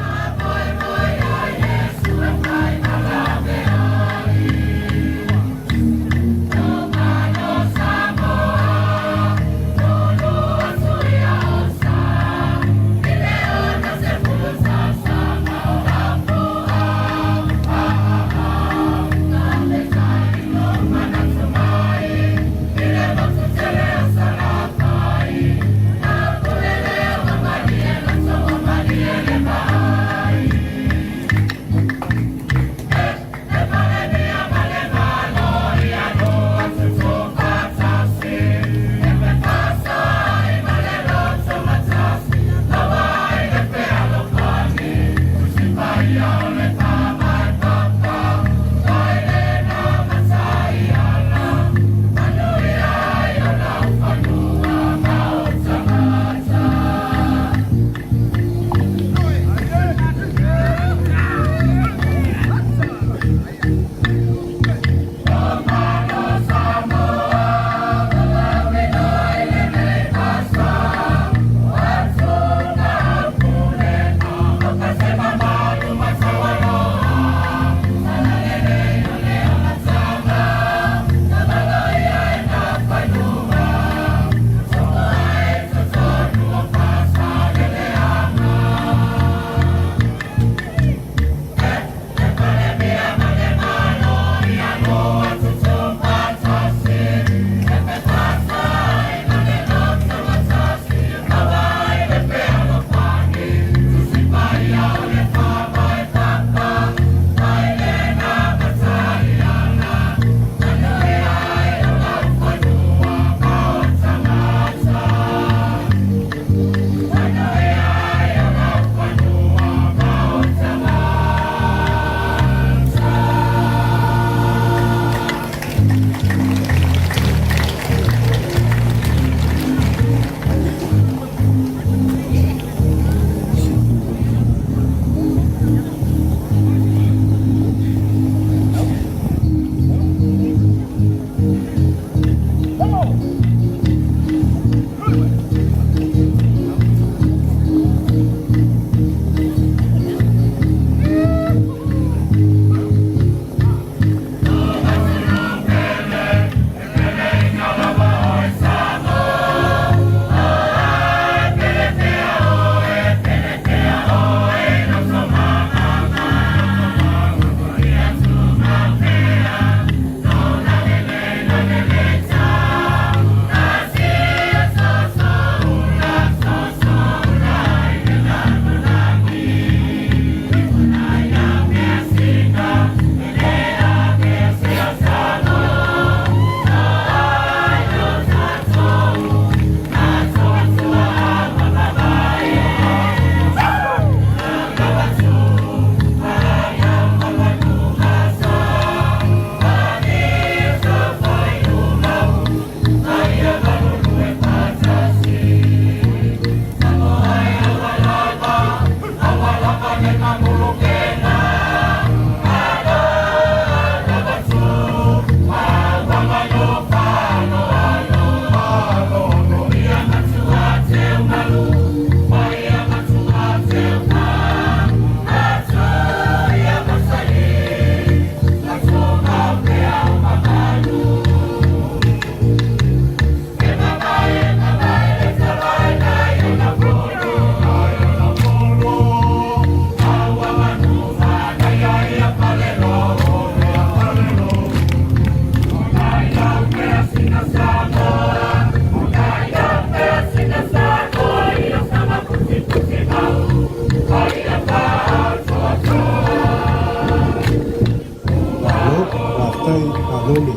Faafetai, malo le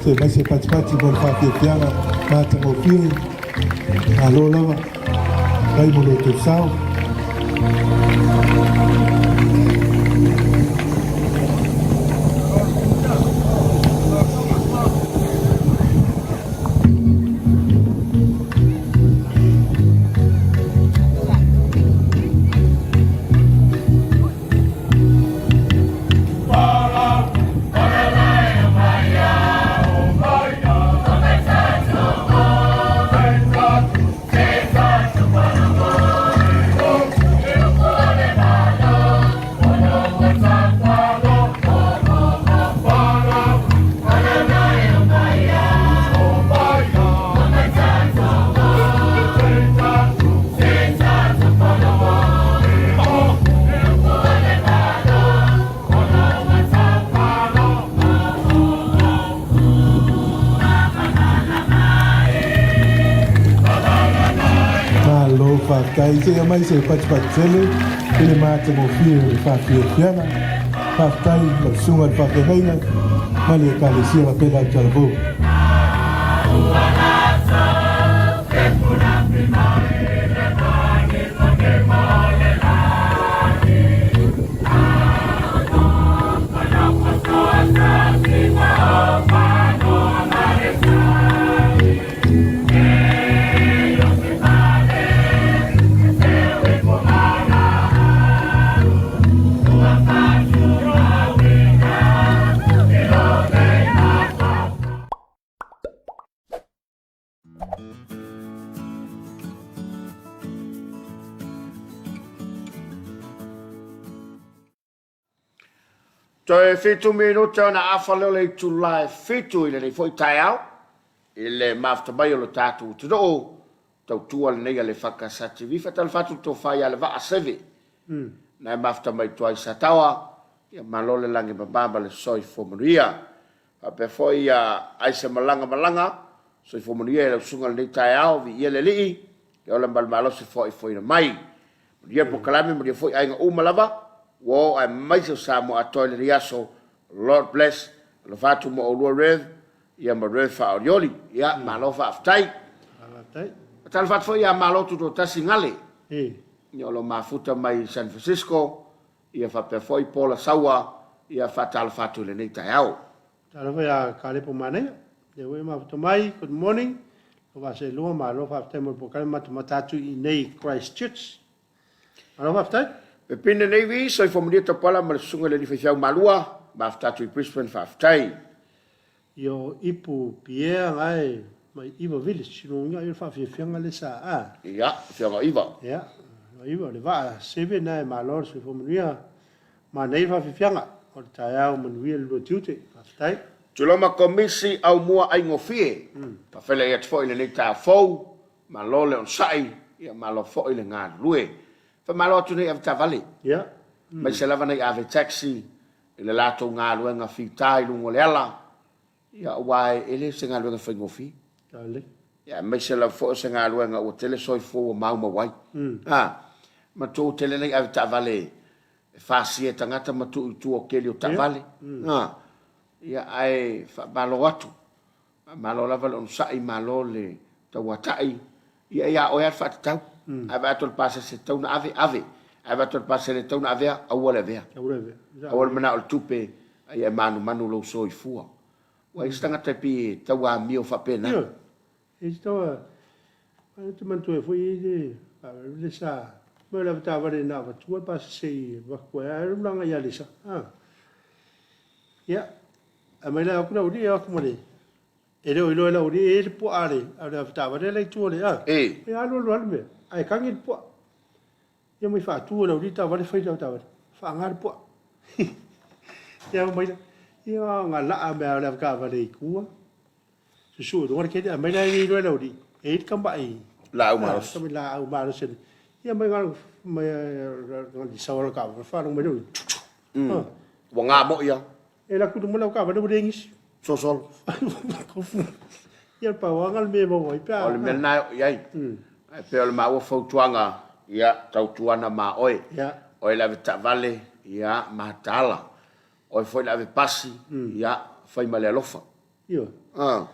see mai se patipati mo le faafiafiaga matagofie. Malo lava, faafetai mo lo outou sao. Malo faafetai. Se i aumai se patipati tele i le matagofie o le faafiafiaga. Faafetai lau susuga i le faafeagaiga ma le Ekalesia Kapela o Talavou. Toe fitu minute ona afa lea o le itula e fitu i lenei foi taeao i le mafuta mai o lo tatou atunuu tautua lenei a le EFKS TV. Faatalofa atu le tofa ia Levaa Seve na e mafuta mai tua i Sataoa. Ia malo le lagi mama ma le soifua manuia. Faapea foi ia Aisa Malaga Malaga, soifua manuia i lau susuga i lenei taeao, viia le Alii, le ola ma le malosi foaifoaina mai. Manuia le polokalame, manuia foi aiga uma lava ua oo aemaise o Samoa atoa i lenei aso. Lord bless. Alofa atu mo oulua Rev. Ia ma Rev Faaolioli. Ia, malo faafetai. Faafetai. Faatalofa atu foi ia Malo Tutoatasi Gale. Ia o lo o mafuta mai San Francisco, ia faapea foi Paula Saua, ia faatalofa atu i lenei taeao. Talofa ia Kalepo Manaia, lea ua e mafuta mai, good morning, Lova Seelua, malo faafetai mo le polokalame matamata atu i inei Christchurch. Malo faafetai. Pepine Navy, soifua manuia Tapuala ma le Susuga i le Alii Faifeau Malua, mafuta atu i Brisbane, faafetai. Io ipu Pierre gae mai Iva Village, lona uiga ai o le faafiafiaga lea sa a. Ia, afioga o Iva. Ia, o Iva, o le vaa seven na e malo le soifua manuia. Manaia le faafiafiaga o le taeao manuia le lua tiute. Faafetai. Tulou Komisi Aumua Aigofie, faafeiloai atu foi i lenei taeao fou, malo le onosai, ia malo foi le galulue. Faamalo atu nei avetaavale, Ia. aemaise lava nai ave taxi i le latou galuega fita i luga o le ala, ia aua e le o se galuega faigofie. Ia aemaise lava foi o se galuega ua tele soifua ua maumau ai. A, matua ua tele nai avetaavale e fasia e tagata ma tuu i tua o keli o taavale. A, ia ae faamalo atu. Malo lava le onosai, malo le tauatai. Ia ia oe lava le faatatau. A vaai atu o le pasese e tatau ona ave, ave. Ae vaai atu o le pasese e le tatau ona avea, aua le avea. Aua le manao i le tupe, a ia e manumanu lou soifua. Ua i ai se tagata e pei e tau amio faapena. Ioe. E i tau a, ou te manatua ai foi e i le faalavelave sa, mai o le avetaavale na avatua le pasese i avatu ai, ae alu laga i Aleisa. Ia, aumai la atu le aualii, o atu ma le, e le o iloa e le aualii e i ai le puaa a le, a le avetaavale la i tua o le, a. Ia alu alu lava le mea, ae tagi le puaa. Ia mai faatu e le aualii taavale fai le avetaavale, faaga le puaa. Ia aumai la, ia na laa mea o le avetaavale i tua, susue i luga le keli, aumai la e le iloa e le aualii, e i ai le tamai laau malosi. Tamai laau malosi. Ia mai mai mai sau ala taavale, faalogo mai le aualii. Ua ga moi lava. E alu atu i luma lau taavale ua leai nisi. Sosolo. Ia pau lava le mea e maua ai pe a. O le mea lena e oo i ai. Ae pei o le maua fautuaga, ia tautuana ma oe. Oe le avetaavale, ia mataala. Oe foi le avepasi, ia fai ma le alofa. Ioe. A,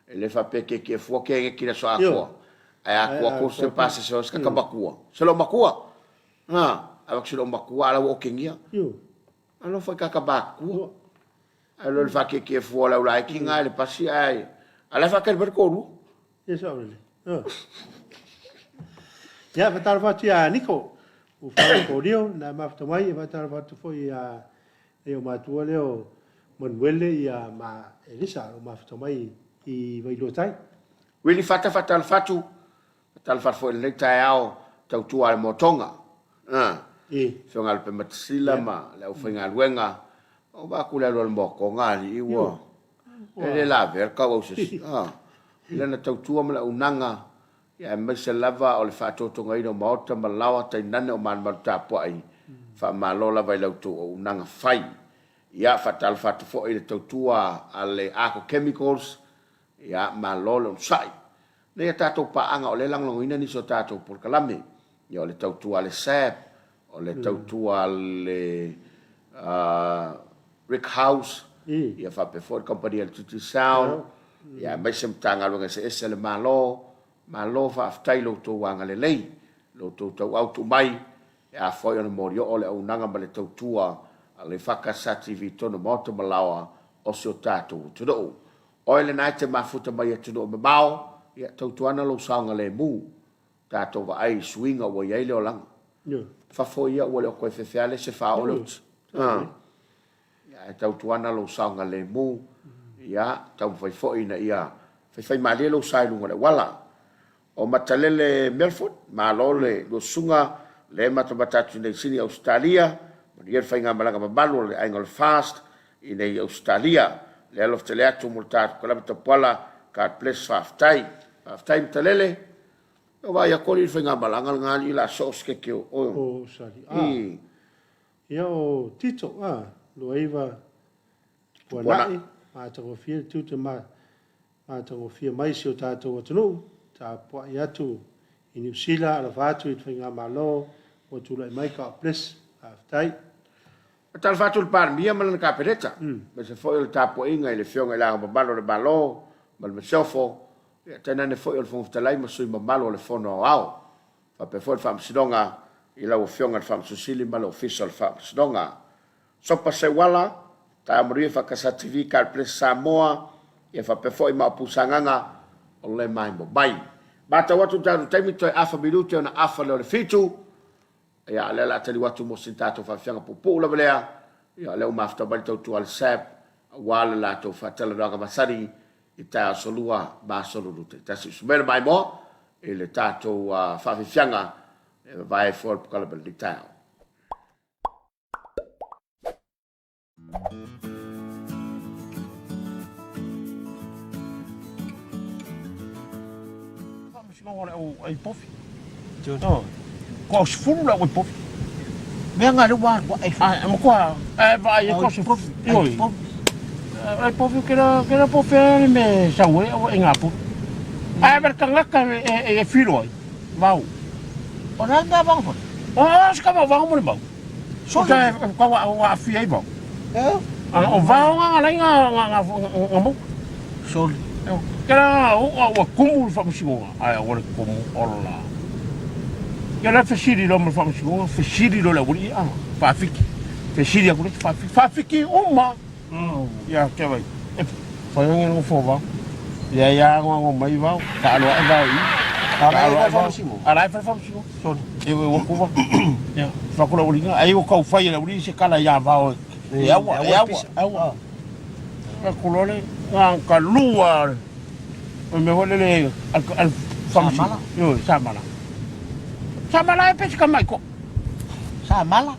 e le faapea kiekie fua ke ege ki le aso atoa, ae atoa ko se pa se se ka makua. Se lo makua. A, a se lo makua ala ua okengia. Ioe. Alofa i kaka makua. Ae lo le faakiekie fua o le aulaiki nga i le pasi ae a la e faatali mai le toalua. Ia sao lelei. Ia, faatalofa atu ia Niko, ua whai kōrio, nā mafuta mai, e faatalofa atu foi ia nei o matua lea o Manuele ia ma Elisa, o mafuta mai i Vailua Tai. Willie Fata faatalofa atu, faatalofa atu foi i lenei taeao tautua a le Motoga. Afioga ia Lupematasila ma le aufaigaluega, ua vaai atu i le alu a le Motoga alii ua e le lavea le tauau se isi. I lana tautua ma le auaunaga, aemaise lava o le faatotogaina o maota ma laoa tainane o malumalu tapuai, faamalo lava i la outou auaunaga fai. Ia, faatalofa atu foi i le tautua a le Arco Chemicals, ia, malo le onosai. Nei a tatou paaga o lea e lagolagoina nisi o tatou polokalame, ia o le tautua a le SAB, o le tautua a le Rick House, ia faapea foi le kamupani a le Digicel, ia aemaise Matagaluega eseese a le Malo. Malo faafetai i lo outou agalelei, lo outou tauau tuu mai e afua ai ona molioo le auaunaga ma le tautua a le EFKS TV tonu maota ma laoa o si o tatou atunuu. Oe lena e te mafuta mai i atunuu mamao, ia tautuana lou saogalemu, tatou vaai i suiga ua i ai le olaga. Fafo ia ua le o toe fefe le ese faaoo le oti. Ae tautuana lou saogalemu, ia taumafai foi ina ia faifaimalie lou sa i luga o le auala. O Matalele Milford, malo le lua susuga, lea e matamata atu i Sini Ausetalia, manuia le faigamalaga mamalu o le aiga o le Fast i nei Ausetalia. Lea alofa tele atu mo le tatou kalame tapuala, God bless, faafetai. Faafetai Matalele. Ua vaai atu alii le faigamalaga lena alii la soo se keke o oe. O Sali. Ah. Ia o Tito, ah, 29 Tupuana'i, matagofie le tiute ma matagofie mai si o tatou atunuu, tapuai atu i Niu Sila, alofa atu i le faigamalo ua tulai mai, God bless, faafetai. Faatalofa atu i le Palemia ma lana Kapeneta, aemaise foi o le tapuaiga i le Afioga i Le Ao Mamalu o le Malo ma le Masiofo, ia tainane foi o le Fofoga Fetalai ma sui mamalu o le Fono Aoao. Faapea foi le Faamasinoga i lau Afioga i le Faamasino Sili ma le Ofisa o le Faamasinoga. Sopa Seuala, Taeao Manuia Fakasa TV, God Bless Samoa, ia faapea foi Maopu Sagaga o le maimoa mai. Matau atu i le tatou taimi toe afa minute ona afa lea o le fitu. Ia, o lea o le a taliu atu mo sina tatou faafiafiaga puupuu lava lea. Ia, o lea ua mafuta mai le tautua a le SAB aua le latou faatalanoaga masani i taeao aso Lua ma aso Lulu taitasi. Usu mai le maimoa i le tatou faafiafiaga e vavae ai fua le pokale ma lenei taeao. Faamasinoga o le au ai pofi. Ko au sefulu le au ai pofi. Mea nga le ua alu ai. Ai matua e vaai e ko sefulu. Ioi. Ai pofi ke la ke la pofi le me sau e au e nga pofi. Ai ver tangata e e filo ai. Vau. O la nga vanga foi. O se ka vanga mo le mau. So ka ka wa wa afia ai vau. Eh? O vao nga nga nga nga nga nga mo. Soli. Ke la o ua kumu le faamasinoga ae aua le kumu ola. Ke la fesili loa ma le faamasinoga, fesili loa le aualii a faafiki. Fesili atu le faafiki, faafiki uma. Ia ke vai. E whai ange no fo vao. Ia ia ngo ngo mai vao. Ka alo ai vao i. Ka alo ai vao. Ala ai whai Sorry. E ua kuva. Ia, whakura uringa. Ai o kau whai e uri se kala ia vao. E aua, e aua, aua. Ka kulole, ngā ka lua. O me hole le al al Samala. Yo, samala. Samala e pesi ka mai ko. Samala.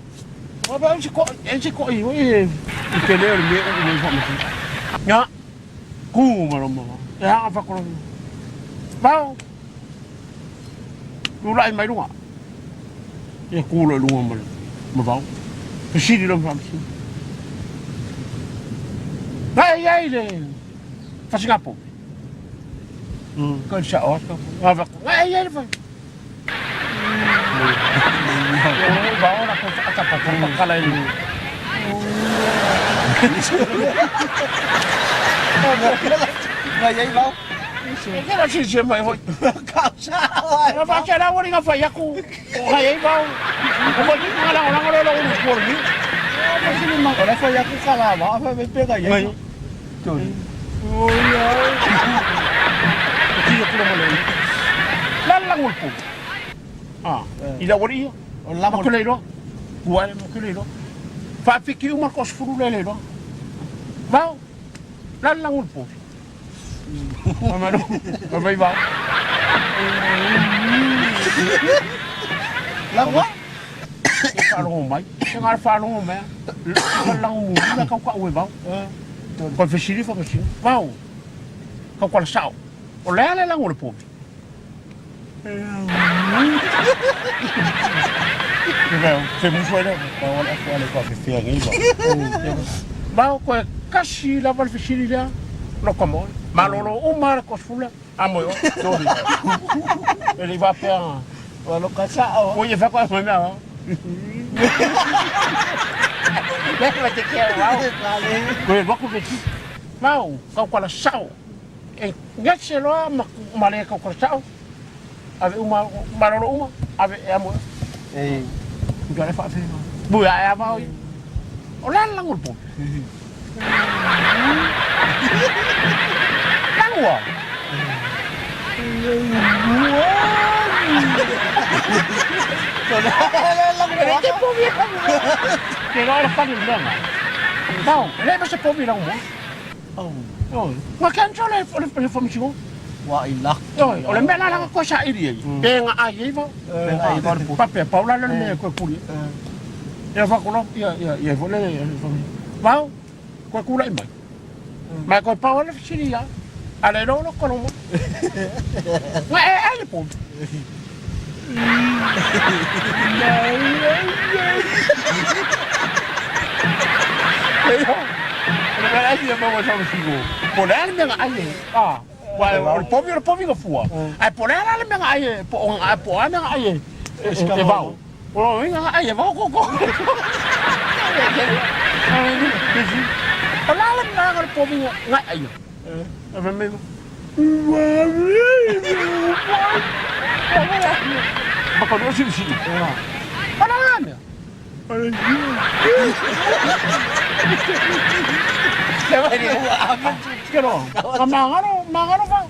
O ba si ko, e si ko i e i te leo le me o le whamasi. Nga, ku marama. E hanga whakura. Vao. Tulai mai luga. Ia ku loa i luga ma le ma vao. Fesili loa ma faamasino. Na e iai le fasigapo. Ka le sao atu. Nga vako. Na e iai le fai. Vao la ko whaatapa ko pakala i. Ngai ai vau. E ke la sisi mai hoi. Kau sa ai. Na fa che la wori nga fai aku. O ngai ai vau. O mo ni nga la nga lo lo lu ko ni. O le fai aku ka la va, fa me pega ai. Tony. O ia. Ti ko mo le. La la ngul pu. Ah, i la wori ia. O la Ma kule ro. Kua ma kule ro. Fa fiki uma ko sfuru le le ro. Vau. La la ngul pu. Ma no. Ma vai vau. La wa. E faalogo mai. E ngā faalogo mai. Ka lango mu la kau ka ue vau. Ko fesili fa fesili. Vau. Kau kala sao. O le ale lango le povi. Ke vau, fe muso ele, pa wala ko ale ko fe fia ngi ba. Vau ko kasi la val fesili lea. No kamo. Malolo o mara ko sfula. Amo yo. Tori. Ele va pea. Wa lo ka sa o. O ye fa ko me mea. Le va te kia vau. Koe waku ke ti. Mau, kau kala sao. E ngetse loa ma, ma le kau kala sao. Ave uma, malolo uma, ave e amo. Eh. Nga le whawhe. Bui a e awao i. O le ala lango le popi. Langua. E te popi e langua. Te roa le whare le nga. Mau, e le ma se popi lango mua. Oh. Oi. Nga kia le le le whamisingo. Wa i la. Oi, o le mea la langa koe sa iri ai. Pe nga ai ei vau. Ai vau le popi. Pape, paula le mea koe kuri. Ia whakolo, ia, ia, ia, ia, le, ia, Vau, koe kura i mai. Mai koe pau le whisiri ia. A le rolo koromo. Nga e ai le popi. O le mea ai ia maua sa whisingo. Po le ale mea nga ai e. Ah. Wa o le popi o le popi nga fua. Ai po le ale mea nga ai e. Po o nga po a mea nga ai e. E vau. O inga nga ai e vau koko. O la le mea nga le popi nga ai e. E me me. Ma ko no si si. Ala nga mea. Le vai ni. Ke ro. Nga mangalo, mangalo vau.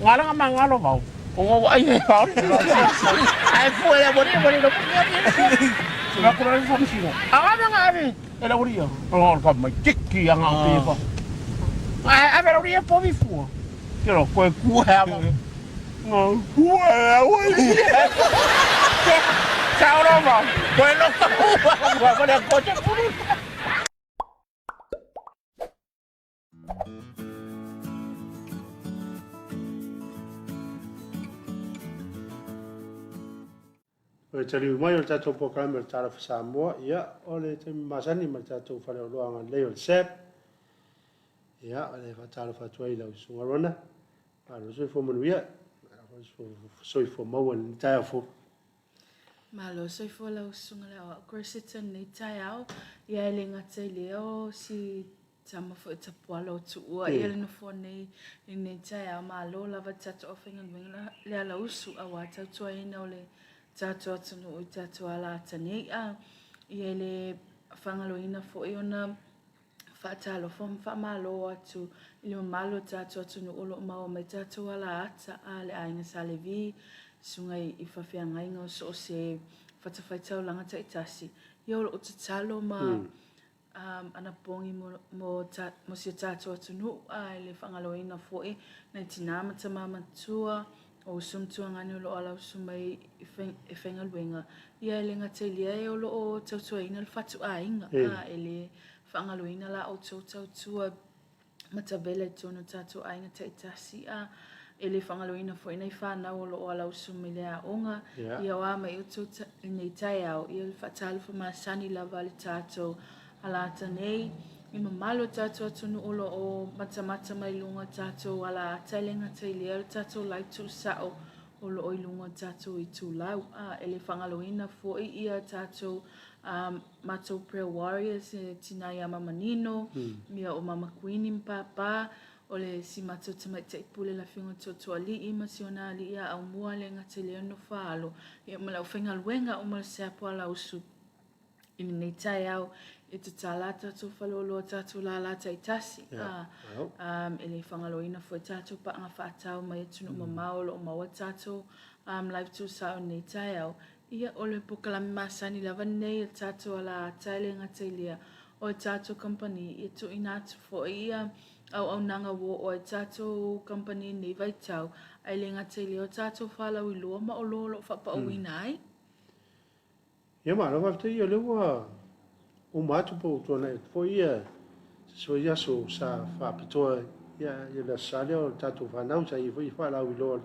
Ngala nga mangalo vau. O ngo ai e vau. Ai fu e bori bori no. Nga ko ro fa si. A nga nga ave. E la uri. O ka mai tiki anga pe fa. Ai ave la uri po vi fu. Ke ro ko ku ha ma. Nga ku ha wa. Sao lo vau. Ko lo ka wa ko le ko te puru. O le taliu mai o le tatou polokalame o le Talofa Samoa, ia, o le taimi masani ma le tatou faleoloa agalelei o le SAP. Ia, o le faatalofa atu ai i lau Susuga Rona, malo soifua manuia, malo soifua maua i lenei taeao fou. Malo soifua lau Susuga le Aoao Grosseto i lenei taeao, ia e le gata i lea o si tama foi tapuala o tuua ia le nofoa nei i lenei taeao. Malo lava le tatou aufaigaluega le alausu aua tautuaina o le tatou atunuu i tatou alata nei a ia e le faagaloina foi ona faatalofa ma faamalo atu i le mamalu o tatou atunuu o lo o maua mai tatou alaata a le aiga Sa Levi, susuga i faafeagaiga o so o se fatafaitaulaga taitasi, ia o lo o tatalo ma anapogi mo, mo, ta, mo si o tatou atunuu a e le faagaloina foi nai tinā ma tamā matua o uso ma tuagane o lo o alausu mai e faigaluega ia e le gata i lea e o lo o tautuaina le fatuaiga a e le faagaloina la outou tautua matavela i totonu o tatou aiga taitasi a e le faagaloina foi nai fanau o lo o alausu mai le aoga ia o a mai outou lenei taeao ia le faatalofa masani lava a le tatou alaata nei i mamalu o tatou atunuu o lo o matamata mai luga o tatou alaata e le gata i lea o le tatou live tuusao o lo o i luga o tatou itulau a e le faagaloina foi ia tatou. Matou Prayer Warriors, le tina ia Mama Nino, ia o Mama Kuini ma Papa, o le si matou tamaitai pule le Afioga Tootooalii ma si ona alii ia Aumua le gata i lea Nofoaalo, ia ma le aufaigaluega uma o le Seapu Alausu i lenei taeao e tatala a tatou faleoloa tatou lala taitasi. E le fagaloina foi tatou paaga faatau mai atunuu mamao o lo o maua tatou live tuusao i lenei taeao. Ia, o le polokalame masani lava lenei a le tatou alaata e le gata i lea, o le tatou kamupani e tuuina atu foi ia auaunaga ua oo ai tatou kamupani i lenei vaitau, ae le gata i lea o tatou falauiloa ma oloa o lo o faapauina ai. Ia malo faafetai o lea ua uma atu po ua tuanai atu foi ia se isi aso sa faapitoa ia le Aso Sa lea o le tatou fanau sa i ai foi faalauiloa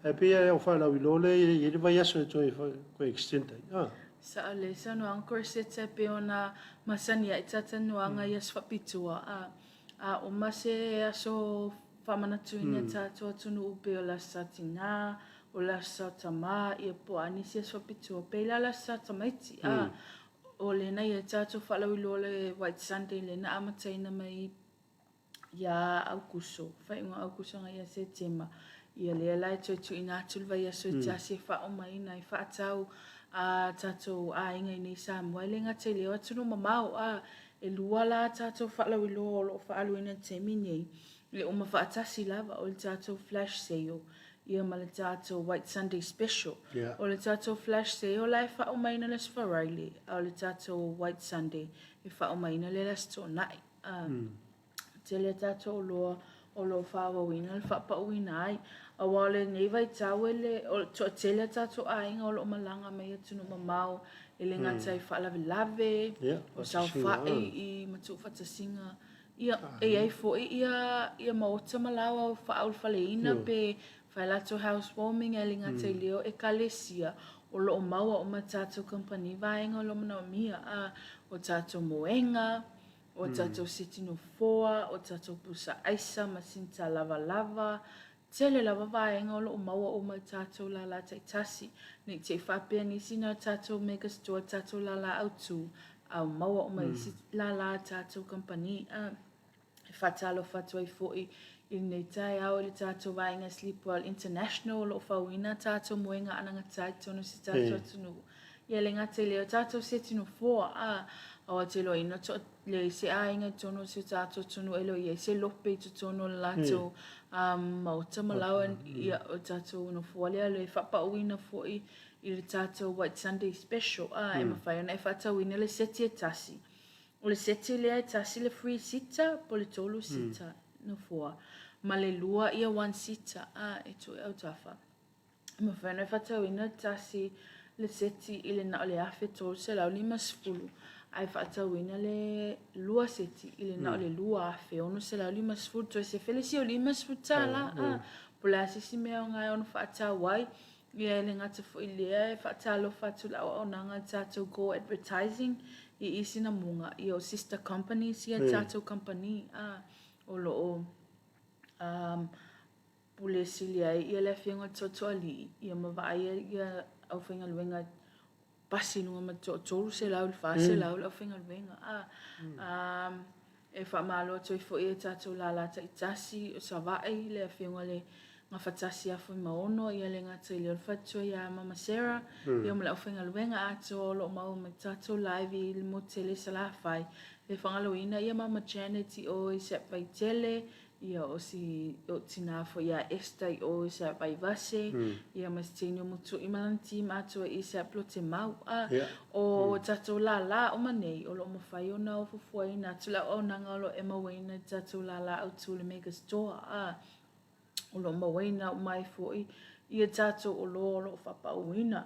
ae pei lava o faalauiloa lea e i ai le vaiaso e toe toe extend ai. Ah. Sao le saunoaga Corsetta e pei ona masani ai talatalanoaga i aso faapitoa a a uma se aso faamanatuina mm. tatou atunuu pei o le Aso Sa Tinā, o le Aso Sa Tamā, ia po o a nisi aso faapitoa pei la le Aso Sa Tamaiti. Mm. A o lena ia tatou faalauiloa le White Sunday lea na amataina mai ia Aukuso, faaiuga Aukuso agai ia Setema. Ia lea la e toe tuuina atu le vaiaso e tasi e faaomaina ai faatau a tatou aiga i nei Samoa. E le gata i lea o atunuu mamao, a e lua la tatou faalauiloa o lo o faaaluina i le taimi nei, e uma faatasi lava, o le tatou flash sale ia ma le tatou White Sunday special. Yeah. O le tatou flash sale la e faaomaina le Aso Faraile, a o le tatou White Sunday e faaomaina le Aso Toonai. A tele a tatou oloa o lo o faaauauina le faapauina ai. Aua o lenei vaitau e le, o le toatele a tatou aiga o lo o malaga mai atunuu mamao e le gata i faalavelave, o saofai i ma tuufaatasiga. Ia, e i ai foi ia, ia maota ma laoa faaulufaleina pe fai latou housewarming ae le gata i lea o ekalesia o lo o maua uma e tatou kamupani vaega o lo o manaomia, a o tatou moega, o tatou seti nofoa, o tatou pusa aisa, masini tālavalava, tele lava vaega o lo o maua uma i tatou lālā taitasi. Ne i te i faapea nisi na o tatou mega store, tatou lālā autū, a ua maua uma i isi lālā a tatou kamupani. A e faatalofa atu ai foi i lenei taeao i le tatou vaega Sleepwell International o lo o fauina a tatou moega anagata i totonu o si tatou atunuu. Ia le gata i lea o tatou seti nofoa, a, aua te iloaina to, leai se aiga i totonu o si o tatou atunuu e le o i ai se lope i totonu o le latou um, maota ma laoa, ia, o tatou nofoa lea le faapauina foi i le tatou White Sunday Special, a, e mafai ona e faatauina le seti e tasi. O le seti lea e tasi le free seater po le tolu seater nofoa, ma le lua ia one seater, a, e tuu i autafa. E mafai ona faatauina tasi le seti i le na o le 1350 ae faatauina le lua seti i le na o le 2650 toe sefe le isi o $50. A po o le a se isi mea aoga e ono faatau ai. Ia e le gata foi i lea e faatalofa atu le auaunaga a le tatou Go Advertising i isi namuga ia o sister companies ia tatou kamupani a o lo o um, pule sili ai ia le Afioga i le Tootooalii, ia ma vaaia ia aufaigaluega pasi i luga ma le toa 300 i le 400 le aufaigaluega. A, a, e faamalo atu ai foi i a tatou lālā taitasi o Savaii, le Afioga i le Gafatasi ia Fuimaono, ia le gata i lea o le faletua ia Mama Sarah, ia ma le aufaigaluega atoa o lo o maua mai tatou live i le motu tele i Salafai. Le faagaloina ia Mama Janet i o i Sepvaitele, Ia, o si o tinā foi ia Esther i o i sa Vaivase, ia ma si teine o Mutui ma lana team atoa i sa Plotemau. A, o tatou lālā uma nei, o lo o mafai ona o fuafuaina atu le auaunaga o lo o e mauaina i tatou lālā autū le Mega Store, a, o lo o mauaina uma ai foi ia tatou oloa o lo o faapauina.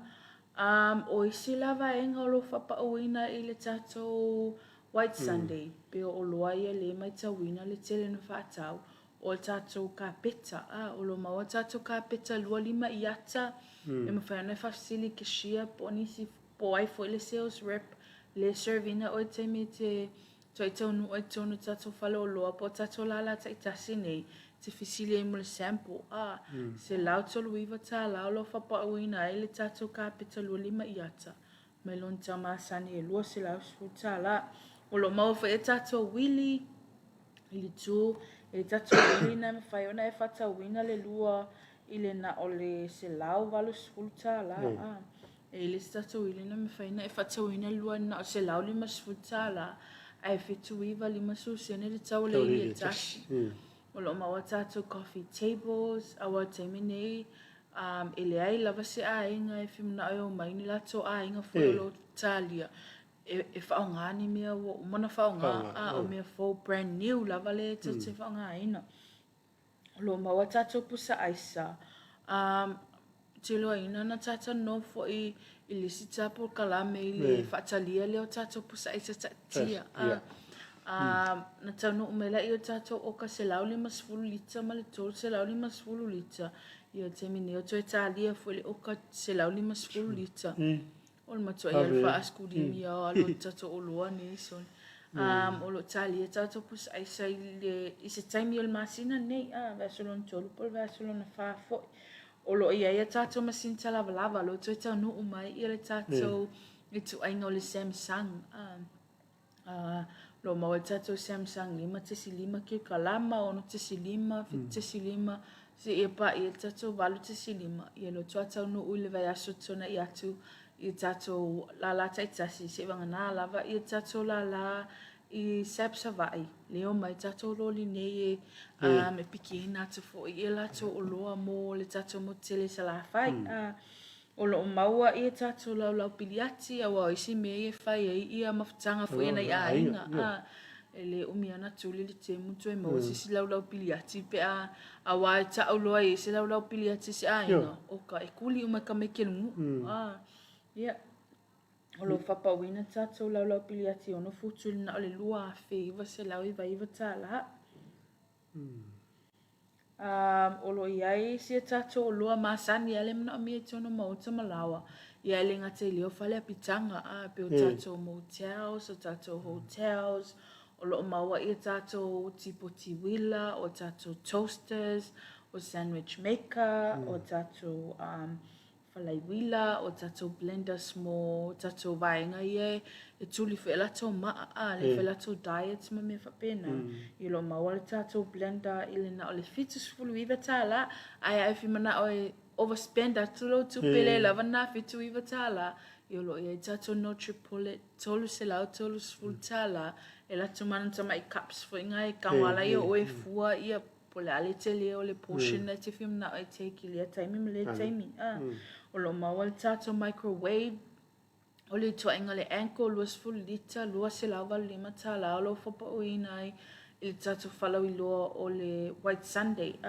Um, o isi la vaega o lo o faapauina i le tatou White Sunday, pei o oloa ia lea e maitauina le tele ona faatau, o le tatou kapeta, a, o lo o maua tatou kapeta 25 iata, e mafai ona e faafesili i cashier po o nisi, po o ai foi le sales rep le e serve ina oe i taimi e te toe taunuu ai i totonu o tatou faleoloa po o tatou lālā taitasi nei, e te fesili ai mo le sample, a, $139 o lo o faapauina ai le tatou kapeta 25 iata. mai lona tau masani e $210. O lo o maua foi a tatou uili i le itu, e le tatou uili na e mafai ona e faatauina le lua i le na o le $180. A. E i le isi tatou uili na e mafai ona e faatauina le lua i le na o le $150 ae 79.50 sene le tau o le ili e tasi. O lo o maua tatou coffee tables, aua o le taimi nei e leai lava se aiga e fia manao e omai ni latou aiga foi o lo o talia e faaaoga ni mea ua uma ona faaaoga, a o mea fou brand new lava lea tatou te faaaogaina. O lo o maua tatou pusa aisa. Um, te iloaina na tatou foi i le isi ta polokalame i le faatalia lea o tatou pusa aisa taatia. Yeah. Na taunuu mai laia o tatou oka 150 lita ma le 350 lita. Ia, taimi nei o toe talia foi le oka 150 lita. O le matuai alu faaskulimi o alu i tatou oloa nei sole. O lo o talia tatou pusa aisa i le i se taimi o le masina nei, a, vaiaso lona tolu po o le vaiaso lona fa foi. O lo o i ai a tatou masini talavalava o lo o toe taunuu mai ia le tatou ituaiga o le Samsung. A. O lo o maua le tatou Samsung 5.5 kilokalama, 6.5, 7.5, seia paia le tatou 8.5. Ia o lo o toa taunuu i le vaiaso tuanai atu i tatou lala taitasi, seivagana lava ia tatou lala i SAP Savaii, lea e omai tatou loli nei e pikiina atu foi ia latou oloa mo le tatou motu tele i Salafai. O lo o maua ia tatou laulau piliati aua o isi mea ia e fai ai ia mafutaga foi a nai aiga. A, e le umi lava ona tuli le temu toe maua se isi laulau piliati pe a aua e tau loa i ai se laulau piliati a se aiga, oka e kuli uma e tamaiti o le nuu. A, ia, o lo o faapauina tatou laulau piliati e 6 futu i le na o le $2,999. O lo o i ai isi a tatou oloa masani lava le manaomia i totonu o maota ma laoa, ia e le gata i lea o fale apitaga, a, pei o tatou motels, o tatou hotels, o lo o maua ia tatou tipoti uila, o tatou toasters, o sandwich maker, o tatou falaiuila, o tatou blenders mo tatou vaega ia e tuli foi e latou maa, a, lea e fai latou diets ma mea faapena. Ia o lo o maua le tatou blender i le na o le $79, ae a e fia manao e overspend atu lou tupe le lava lena $79, ia o lo o i ai tatou Nutribullet $330 e alu atu ma ana tamai cups foi na e tago lava laia o oe e fua ia Po o le a le tele o le portion e te fia manao e take i lea taimi ma lea taimi. O lo o maua le tatou microwave, o le ituaiga le Anchor 20 lita, $285 o lo o faapauina ai i le tatou falauiloa o le White Sunday.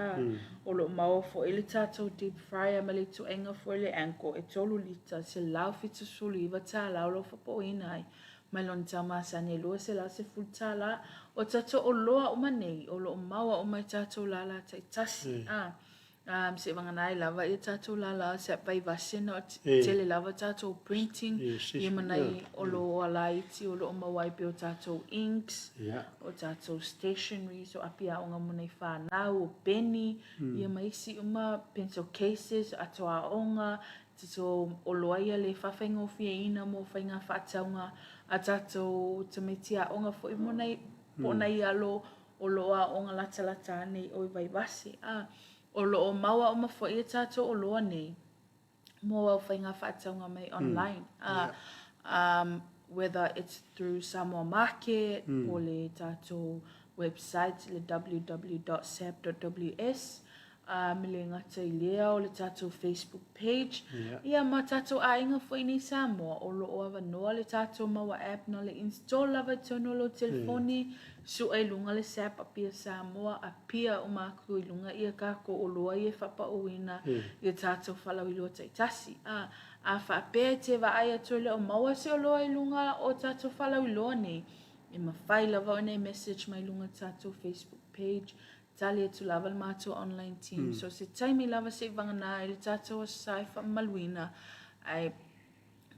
O lo o maua foi le tatou deep fryer ma le ituaiga foi le Anchor e 3 lita, $179 o lo o faapauina ai. Mai lona tau masani e $210. O tatou oloa uma nei, o lo o maua uma i tatou lala taitasi. A, seivagana ai lava ia tatou lala se Vaivase na o tele lava tatou printing, ia ma nai oloa laiti o lo o maua ai pei o tatou inks, o tatou stationeries, o api aoga mo nai fanau, o peni, ia ma isi uma pencil cases, ato aoga, Tatou oloa ia le faafaigofieina mo faiga faatauga a tatou tamaiti aoga foi mo nai po o nai alo o lo o aoga latalata ane i o i Vaivase. A, o lo o maua uma foi e tatou oloa nei mo au faiga faatauga mai online. A, whether it's through Samoa Market po o le tatou website le www.sap.ws A me le gata i lea o le tatou Facebook page, ia ma tatou aiga foi nei Samoa, o lo o avanoa le tatou maua app na le install lava i totonu o lou telefoni, sue i luga le SAP Apia Samoa, apia uma atu i luga ia tatou oloa ia e faapauina ia tatou falauiloa taitasi. A, a faapea e te vaai atu e le o maua se oloa i luga o tatou falauiloa nei, e mafai lava ona e message mai luga tatou Facebook page, Tali atu lava le matou online team. So se taimi lava se i vagana ai le tatou Aso Sa e faamamaluina. Ae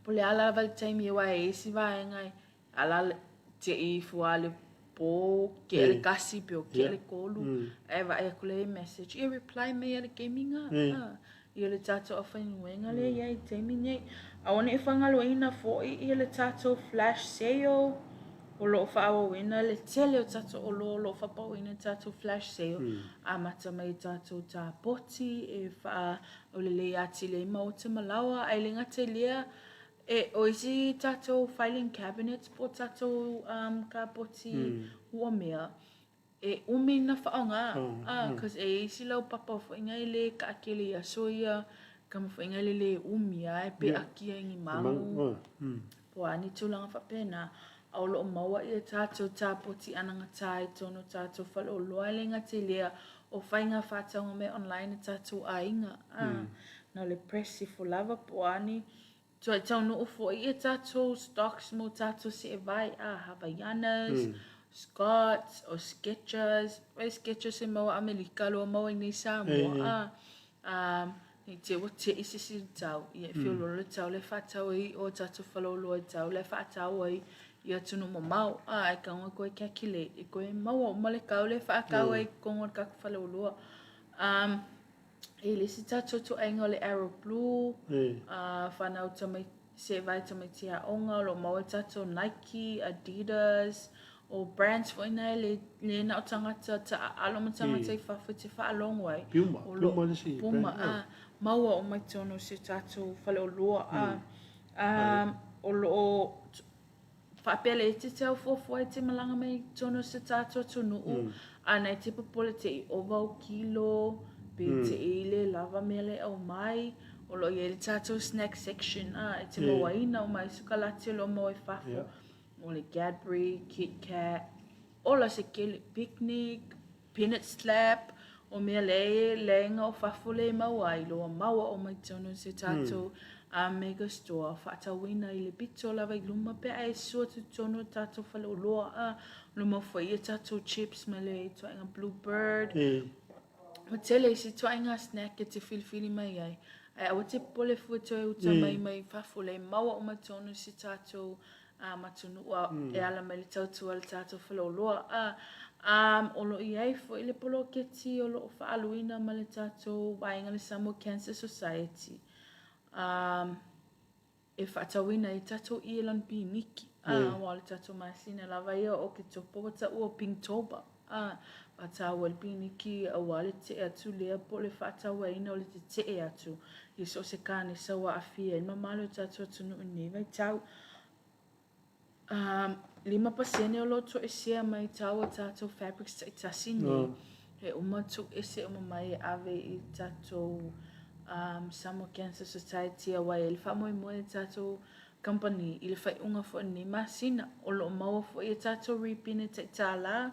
po o le a lava le taimi aua e i ai isi vaega e ala te i fua le po, kea le kasi pe o kea le kolu. Ae vaai atu lea i message, ia reply mai ia le taimi nga. Ia le tatou aufaigaluega lea i ai i le taimi nei. Aua ne i faagaloina foi ia le tatou flash sale o lo o faaauauina le tele o tatou oloa o lo o faapauina i tatou flash sale amata mai i tatou tapoti e faaulelei atili ai maota ma laoa ae le gata i lea e o isi tatou filing cabinets po o tatou kapoti huamea E umi na faaaoga, ah, cause e i ai si laupapa foi na e le taatele i aso ia, tama foi na le le umi lava e pe ati ai ni magu, po o a ni tulaga faapena. A o lo o maua ia tatou tapoti anagata i totonu o tatou faleoloa, e le gata i lea, o faiga faatauga mea online a tatou aiga, ah, na o le press ifo lava po o a ni Toe taunuu foi ia tatou stocks mo tatou seevai a Havaianas, Scott's o Skechers, ai Skechers e maua Amelika loa maua i nei Samoa a a nei te ua te i se isi tau ia e feoloolo le tau le faatau ai o tatou faleoloa i tau le faatau ai i atunuu mamao a e tago e koe calculate e koe maua uma le tau le faatau ai i totonu o le tatou faleoloa. E le isi tatou ituaiga o le Arrow Blue, a whanau tamai, seevai tamaiti aoga, o lo o maua i tatou Nike, Adidas, o brands foi na e le, le na o tagata taaalo ma tagata i fafo i te faalogo ai. Puma, O lo, Puma le isi Puma, brand. a, maua uma i totonu o si o tatou faleoloa, a, a, o lo o Faapea le iti te au fuafua e te malaga mai i totonu o se tatou atunuu, a na e te popole te i ova o kilo, pe te i le lava mea le aumai, o lo o i ai le tatou snack section, a, e te mauaina uma ai sikalati o lo o maua i fafo, o le Cadbury, Kit Kat, ola se kele, picnic, Peanut slap, o mea le leaga o fafo le maua ai loa maua uma i totonu o se tatou mega store faatauina i le pito lava i luma pe a e sua atu i totonu o tatou faleoloa a luma foi ia tatou chips ma le ituaiga blue bird ua tele isi ituaiga snack e te filifili mai ai ae aua te popole fua toe uta mai mai fafo le maua uma i totonu o se tatou a Matunuu e ala mai le tautua a le tatou faleoloa. A, um, o lo o i ai foi le poloketi o lo o faaaluina ma le tatou vaega le Samoa Cancer Society um, e faatauina ai tatou ie lanu piniki. A, aua o le tatou masina lava ia o Oketopa ua taua o Pinktober. A, faataua le piniki aua le tetee atu lea po o le faatauaina o le tetee atu i so o se kanesa ua aafia ai le mamalu o le tatou atunuu i lenei vaitau. A, 5% o lo o toesea mai tau a tatou fabrics taitasi nei, he uma tuuese uma mai e ave i tatou um, Samoa Cancer Society aua e i ai le faamoemoe a le tatou Kamupani i le faaiuga foi o lenei masina. O lo o maua foi e tatou ripine tai $1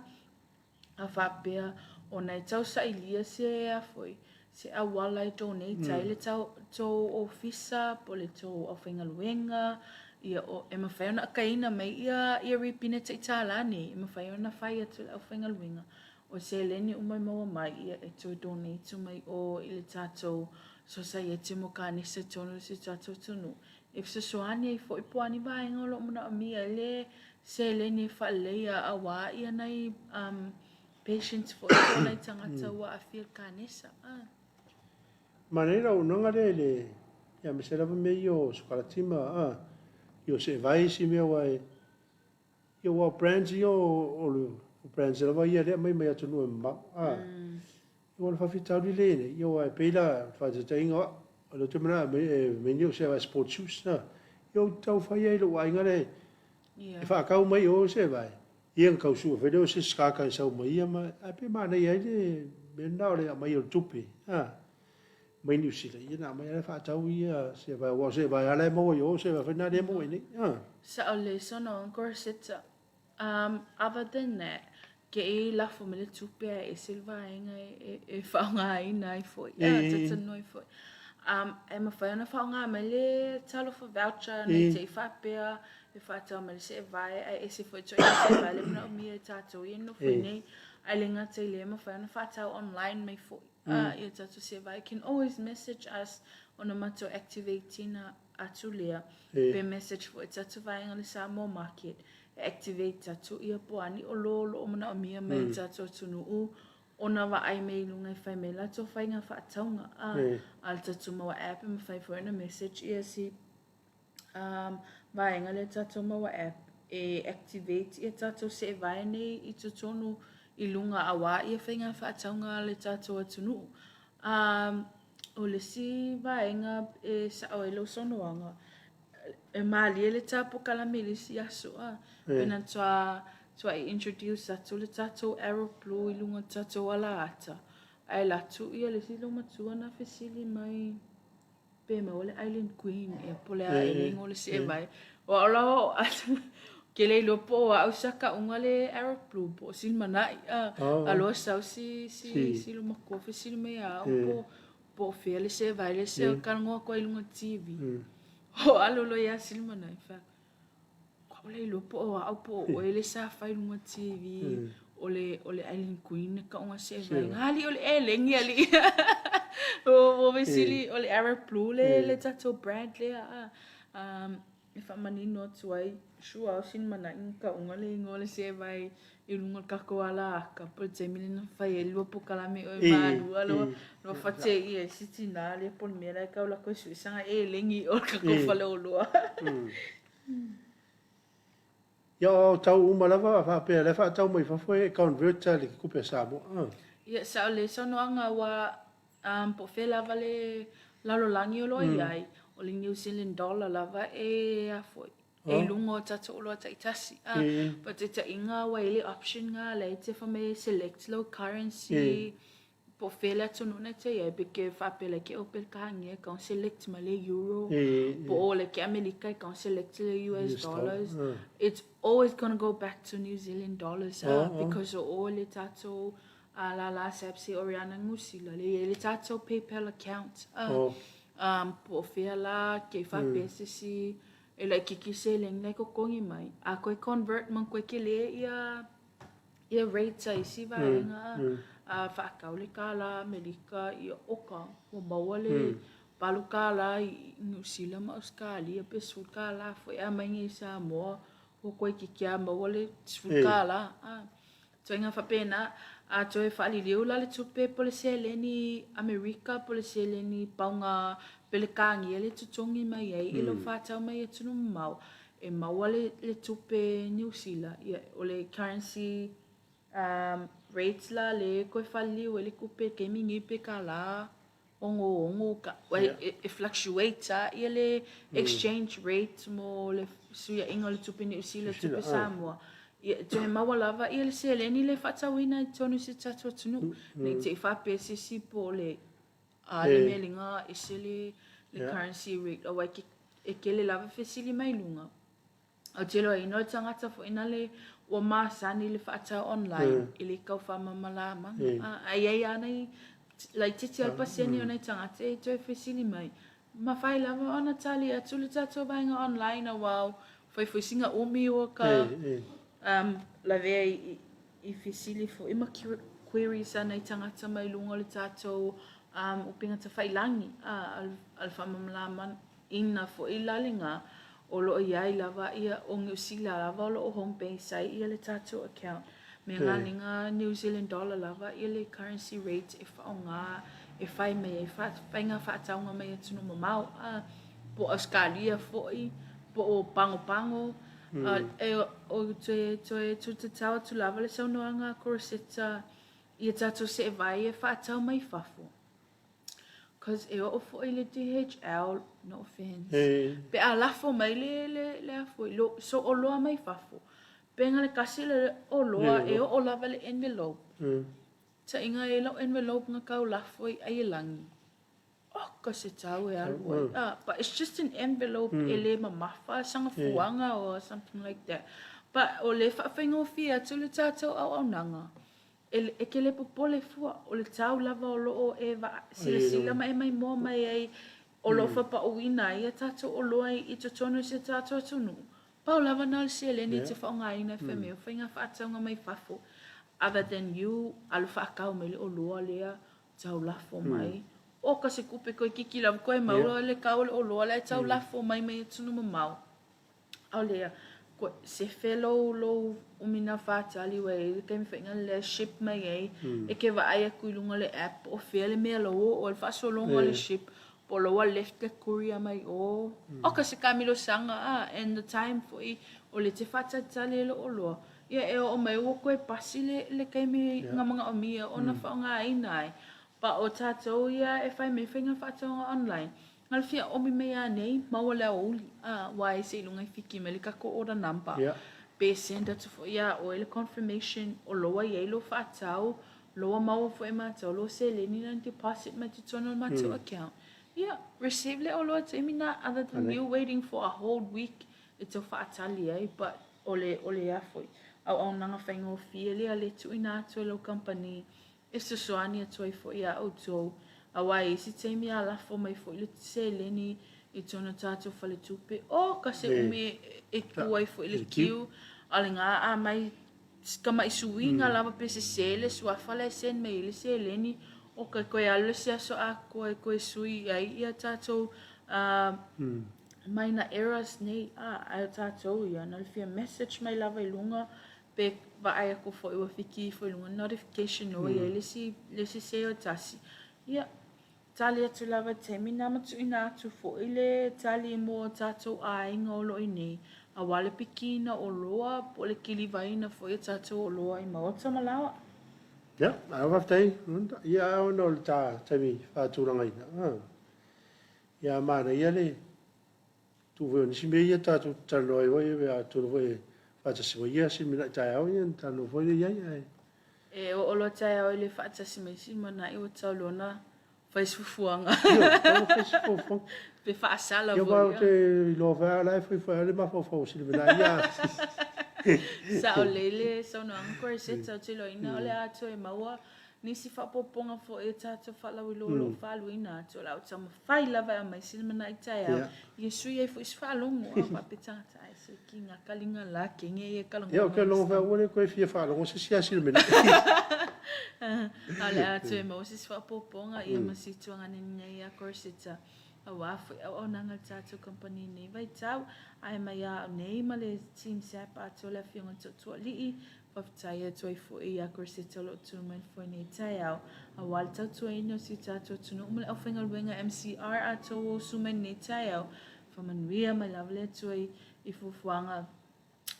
a faapea ona e tau sailia se a foi se auala e donate ai le tou ofisa po o le tou aufaigaluega ia o e mafai ona akaina mai ia ia ripine tai $1 nei e mafai ona fai atu e le aufaigaluega o seleni uma e maua mai ia e toe donate mai o i le tatou sosaiete mo kanesa i totonu o si o tatou atunuu E fesoasoani ai foi po o a ni vaega o lo o manaomia ai le seleni e faaleleia aua ia nai um, patients foi po o nai tagata ua aafia i le kanesa. Ah. Manaia le auaunaga lea i le, ia aemaise lava mea ia o sikolati ma, ah, ia o seevai isi mea aua e, ia aua o brands ia o, o, o brands lava ia lea e aumai mai atunuu e mamao, ah. Ia o le faafitauli lea i nei, ia aua e pei la o le faataitaiga o au, o lea ou te manao e aumai ni au seevai sport shoes na, ia ou te tau fai ai i lou aiga lea e faatau mai i o seevai, ia ona tau sue foi lea o se isi tagata e sau ma ia ma, ae pei e manaia ai le mea lena o le aumai o le tupe, a, mai Niu Sila, ia na aumai lava faatau ia seevai, aua o seevai lava la e maua i o, o seevai foi na lea e maua i inei, a. Sao lelei saunoaga Corsetta. Um, other than that, ke i lafo mai le tupe ae ese le vaega e, e faaaogaina ai foi. E, ah, talatalanoa ai foi. Um, e mafai ona faaaoga mai le talofa voucher nei te i faapea e faatau mai le seevae ae ese foi ituaiga seevae le manaomia e tatou ia e nofo i nei. Ae le gata i lea e mafai ona faatau online mai foi. Ah, ia tatou seevae. You can always message us ona matou activate ina atu lea. Pe message foi tatou vaega le Samoa Market e activate atu ia po o a ni oloa o lo o manaomia mai e tatou atunuu ona vaai mai i luga e fai mai latou faiga faatauga a a le tatou maua app e mafai foi ona message ia si. Um, vaega lea tatou maua app e activate ia tatou seevae nei i totonu i luga auā ia faiga faatauga a le tatou atunuu. Um, o le isi vaega e sao ai lau saunoaga, e malie le ta polokalame i le isi aso a, pena toa toa i introduce atu le tatou arrow blue i luga o le tatou alaata, ae alu atu ia le isi loomatua na fesili mai, Pe maua le Island Queen ea po o le a ea le igoa o le seevae. O au la o ke le iloa po o au sa kauga le Arab Blue po o Silimanai a aloa sau si si si loomatua fesili mai ia au po po o fea le seevae lea sa talanoa atu ai i luga o le TV. O alu loa ia Silimanai fai atu, Ua le iloa po o au po o oe le sa fai i luga TV o le o le Island Queen e kauga seevae. Alii o le elegi alii. Ua fesili o le Arab Blue le le tatou brand lea a. E faamanino atu ai, sure lava o Silimanai na kauga le igoa o le seevae i luga o le tatou alaata po o le taimi lea na fai ai le lua polokalame oe ma lua lua fateia ai si tina lea po o le mea la e tau alu atu e sue saga elegi i o i le tatou faleoloa. Ia o tau uma lava faapea la e faatau mai fafo e convert i le tupe a Samoa. Ia sao le saunoaga aua po o fea lava le lalolagi o lo o i ai, o le New Zealand dollar lava e a foi, e i luga o tatou oloa taitasi. Faataitaiga ua i ai le option na la e te fai mai e select lou currency Po o fea le atunuu na te i ai, pe ke faapea like ke ope kahangea e kau select mai le euro, po o like ke Amelika e kau select le US dollars. It's always gonna go back to New Zealand dollars ah, because o o le tatou lala SABC Oriana Niu Sila le i ai le tatou PayPal account ah. Po o fea la ke faapea se isi e laitiiti seleni la e totogi mai, a koe convert ma koe kele ia Ia rates a isi vaega a faatau le kālā Amerika ia oka ua maua le $8 i Niu Sila ma Ausetalia pe $10 foi a mai nei i Samoa ua toeitiiti lava maua le $10 a. Ituaiga faapena, a toe faaliliu la le tupe po o le seleni Amerika po o le seleni paoga Pelekānia le totogi mai ai i lou faatau mai i atunuu mamao, e maua le, le tupe Niu Sila, ia, o le currency um, rates la le koe faaliliu ai le tupe taimi nei pe $1 66 ka, yeah. e, e fluctuate a ia le exchange rate mo le suiaʻiga o le tupe Niu Sila, tupe Samoa. Ia, toe maua lava ia le seleni le faatauina i totonu o si o tatou atunuu. Nei te i faapea se isi po o le A le mea le ese le le currency rate aua e ke e kele lava fesili mai luga. Ou te iloaina o le tagata foi na le ua masani le faatau online e le tau faamamalamana. A ae i ai lava nai laitiiti lava le pasene o nai tagata e toe fesili mai. Mafai lava ona tali atu le tatou vaega online aua ua fai foi sina umi ua ka lavea i I fesili foi ma queries a nai tagata mai luga o le tatou upega tafailangi a le faamalamalamaina foi la lena o lo o i ai lava ia o Niu Sila lava o lo o home base ai ia le tatou account me galega New Zealand dollar lava ia le currency rate e faaaoga e fai mai ai faiga faatauga mai atunuu mamao a po o Ausetalia foi po o Pagopago E o toe toe tuutatau atu lava le saunoaga a Corosetta i a tatou seevae e faatau mai fafo. Cause e oo foi le DHL, no offense, pe a lafo mai le le le a foi, lo, so oloa mai fafo, pe na le kasi le oloa e oo lava le envelope. Taiga e lau envelope na kau lafo i Aielagi. Oka se tau e alu ai. Ah, but it's just an envelope e le mamafa sana fuaga or something like that. But o le faafaigofie atu le tatou auaunaga, e, e ke le popole fua, o le tau lava o loo e vaa, silasila ma e maimoa mai ai, o loo faapauina ai a tatou oloa i totonu o si o tatou atunuu. Pau lava na o le seleni e te faaaogaina e fai mai o faiga faatauga mai fafo, other than you alu faatau mai le oloa lea tau lafo mai. Oka se kupe koe kiki lava koe maua le kau o le oloa la e tau lafo mai mai atunuu mamao. Aole ia, koe sefe lou lou umi na faatali ua i ai le taimi faiga lea ship mai ai e ke vaai atu i luga o le app po o fea le mea lou oo ai le faasologa o le ship. Po o la ua left le courier mai o. Oka se kamilosaga a and the time foi o le te faatalitali ai le oloa ia e oo mai ua toe pasi le le taimi na manaomia ona faaaogaina ai. But o tatou ia e fai mai faiga faatauga online na le fia omi mai a nei maua le aoauli a aua e seiloga e fiki mai le tatou order number pe send atu foi ia oe le confirmation o lo ua iai lou faatau Loa maua foi e matou lo seleni na deposit mai totonu o le matou account. Ia, receive le oloa taimi na other than you waiting for a whole week e tau faatali ai but o le o le a foi auaunaga faigofie lea le tuuina atu e lau kamupani e fesoasoani atu ai foi ia outou aua e isi taimi a lafo mai foi le seleni i tonu o tatou faletupe oh ka se umi e tu ai foi le queue a o lena a mai Tamai suiga lava pe sese le suafa la e send mai ai le seleni o ka toe alu le isi aso atoa e toe sui ai ia tatou minor errors nei a ae o tatou ia na o le fia message mai lava i luga pe vaai atu foi ua fiki ifo i luga notification ua i ai le isi le sese o tasi ia Tali atu lava i taimi na ma tuuina atu foi le tali mo tatou aiga o lo o i nei, aua le pikiina oloa po o le kilivaina foi o tatou oloa i maota ma laoa. Ia, malo faafetai Linda. Ia ona o le ta taimi faatulagaina, ia manaia le tuu foi o nisi mea ia tatou te talanoa ai foi, atonu foi e faatasi mai ia Siminai taeao ia ona talanoa foi lea i ai. Ae E oo loa taeao e le faatasi mai Simanai ua tau loa ona fai se fuafuaga. Ioe, tau ona fai se fuafuaga. Pe faasala foi. Ia aua ou te iloa foi lava o la e fai foi lava le mafaufau o Silimanai ia. Sao lelei le saunoaga Corsetta, ou te iloaina o le a toe maua nisi faaopoopoga foi e tatou faalauiloa o lo o faaluina atu. O le a ou taumafai lava e aumai Silimanai taeao ia sui ai foi se faalogo a faapea tagata ai se ki nga kalinga la kenge ia ka Ia, ou te logo foi ua le toe fia faalogo se isi a Silimanai. A o le a toe maua se isi faaopoopoga ia ma si tuagane nei ia Corsetta aua foi auaunaga a le tatou kamupani i lenei vaitau. Ae mai a au nei ma le team SAP atoa le Afioga i le Toatuaalii Faafetai atu ai foi ia Corsetta o lo o tu mai le foe nei taeao, aua le tautuaina o si o tatou atunuu ma le aufaigaluega MCR atoa ua usu mai lenei taeao. Faamanuia mai lava le Atua i fuafuaga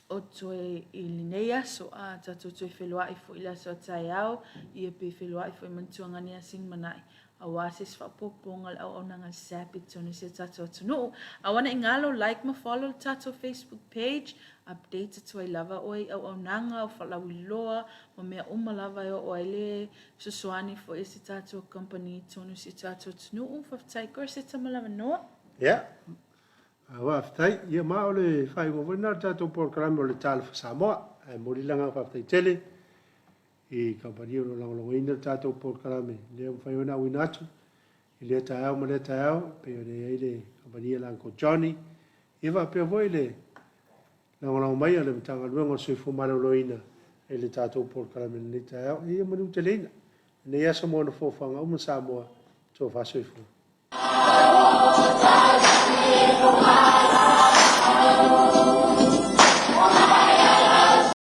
o toe i lenei aso, a tatou toe feiloai foi i le aso a taeao, ia pe feiloai foi ma le tuagane ia Sinimanai. Aua se isi faaopoopoga o le auaunaga a le SAP i totonu o si o tatou atunuu. Aua ne i galo, like ma follow le tatou Facebook page, update atu ai lava oe i auaunaga o faalauiloa ma mea uma lava e oo ai le fesoasoani foi a si tatou company i totonu o si o tatou atunuu. Faafetai Corsetta mo le avanoa. Ia, faafetai. Ia ma o le faaiuga foi lena o le tatou polokalame o le Talofa Samoa. Ae momoli le agaga faafetai tele i kamupani o lo o lagolagoina le tatou polokalame lea ua mafai ona auina atu i lea taeao ma lea taeao, e pei ona i ai le kamupani a le Uncle Johnny, ia faapea foi le lagolago mai a le Matagaluega o le Soifua Maloloina i le tatou polokalame i lenei taeao. Ia manuteleina lenei aso ma ona foafoaga uma Samoa, tofa soifua.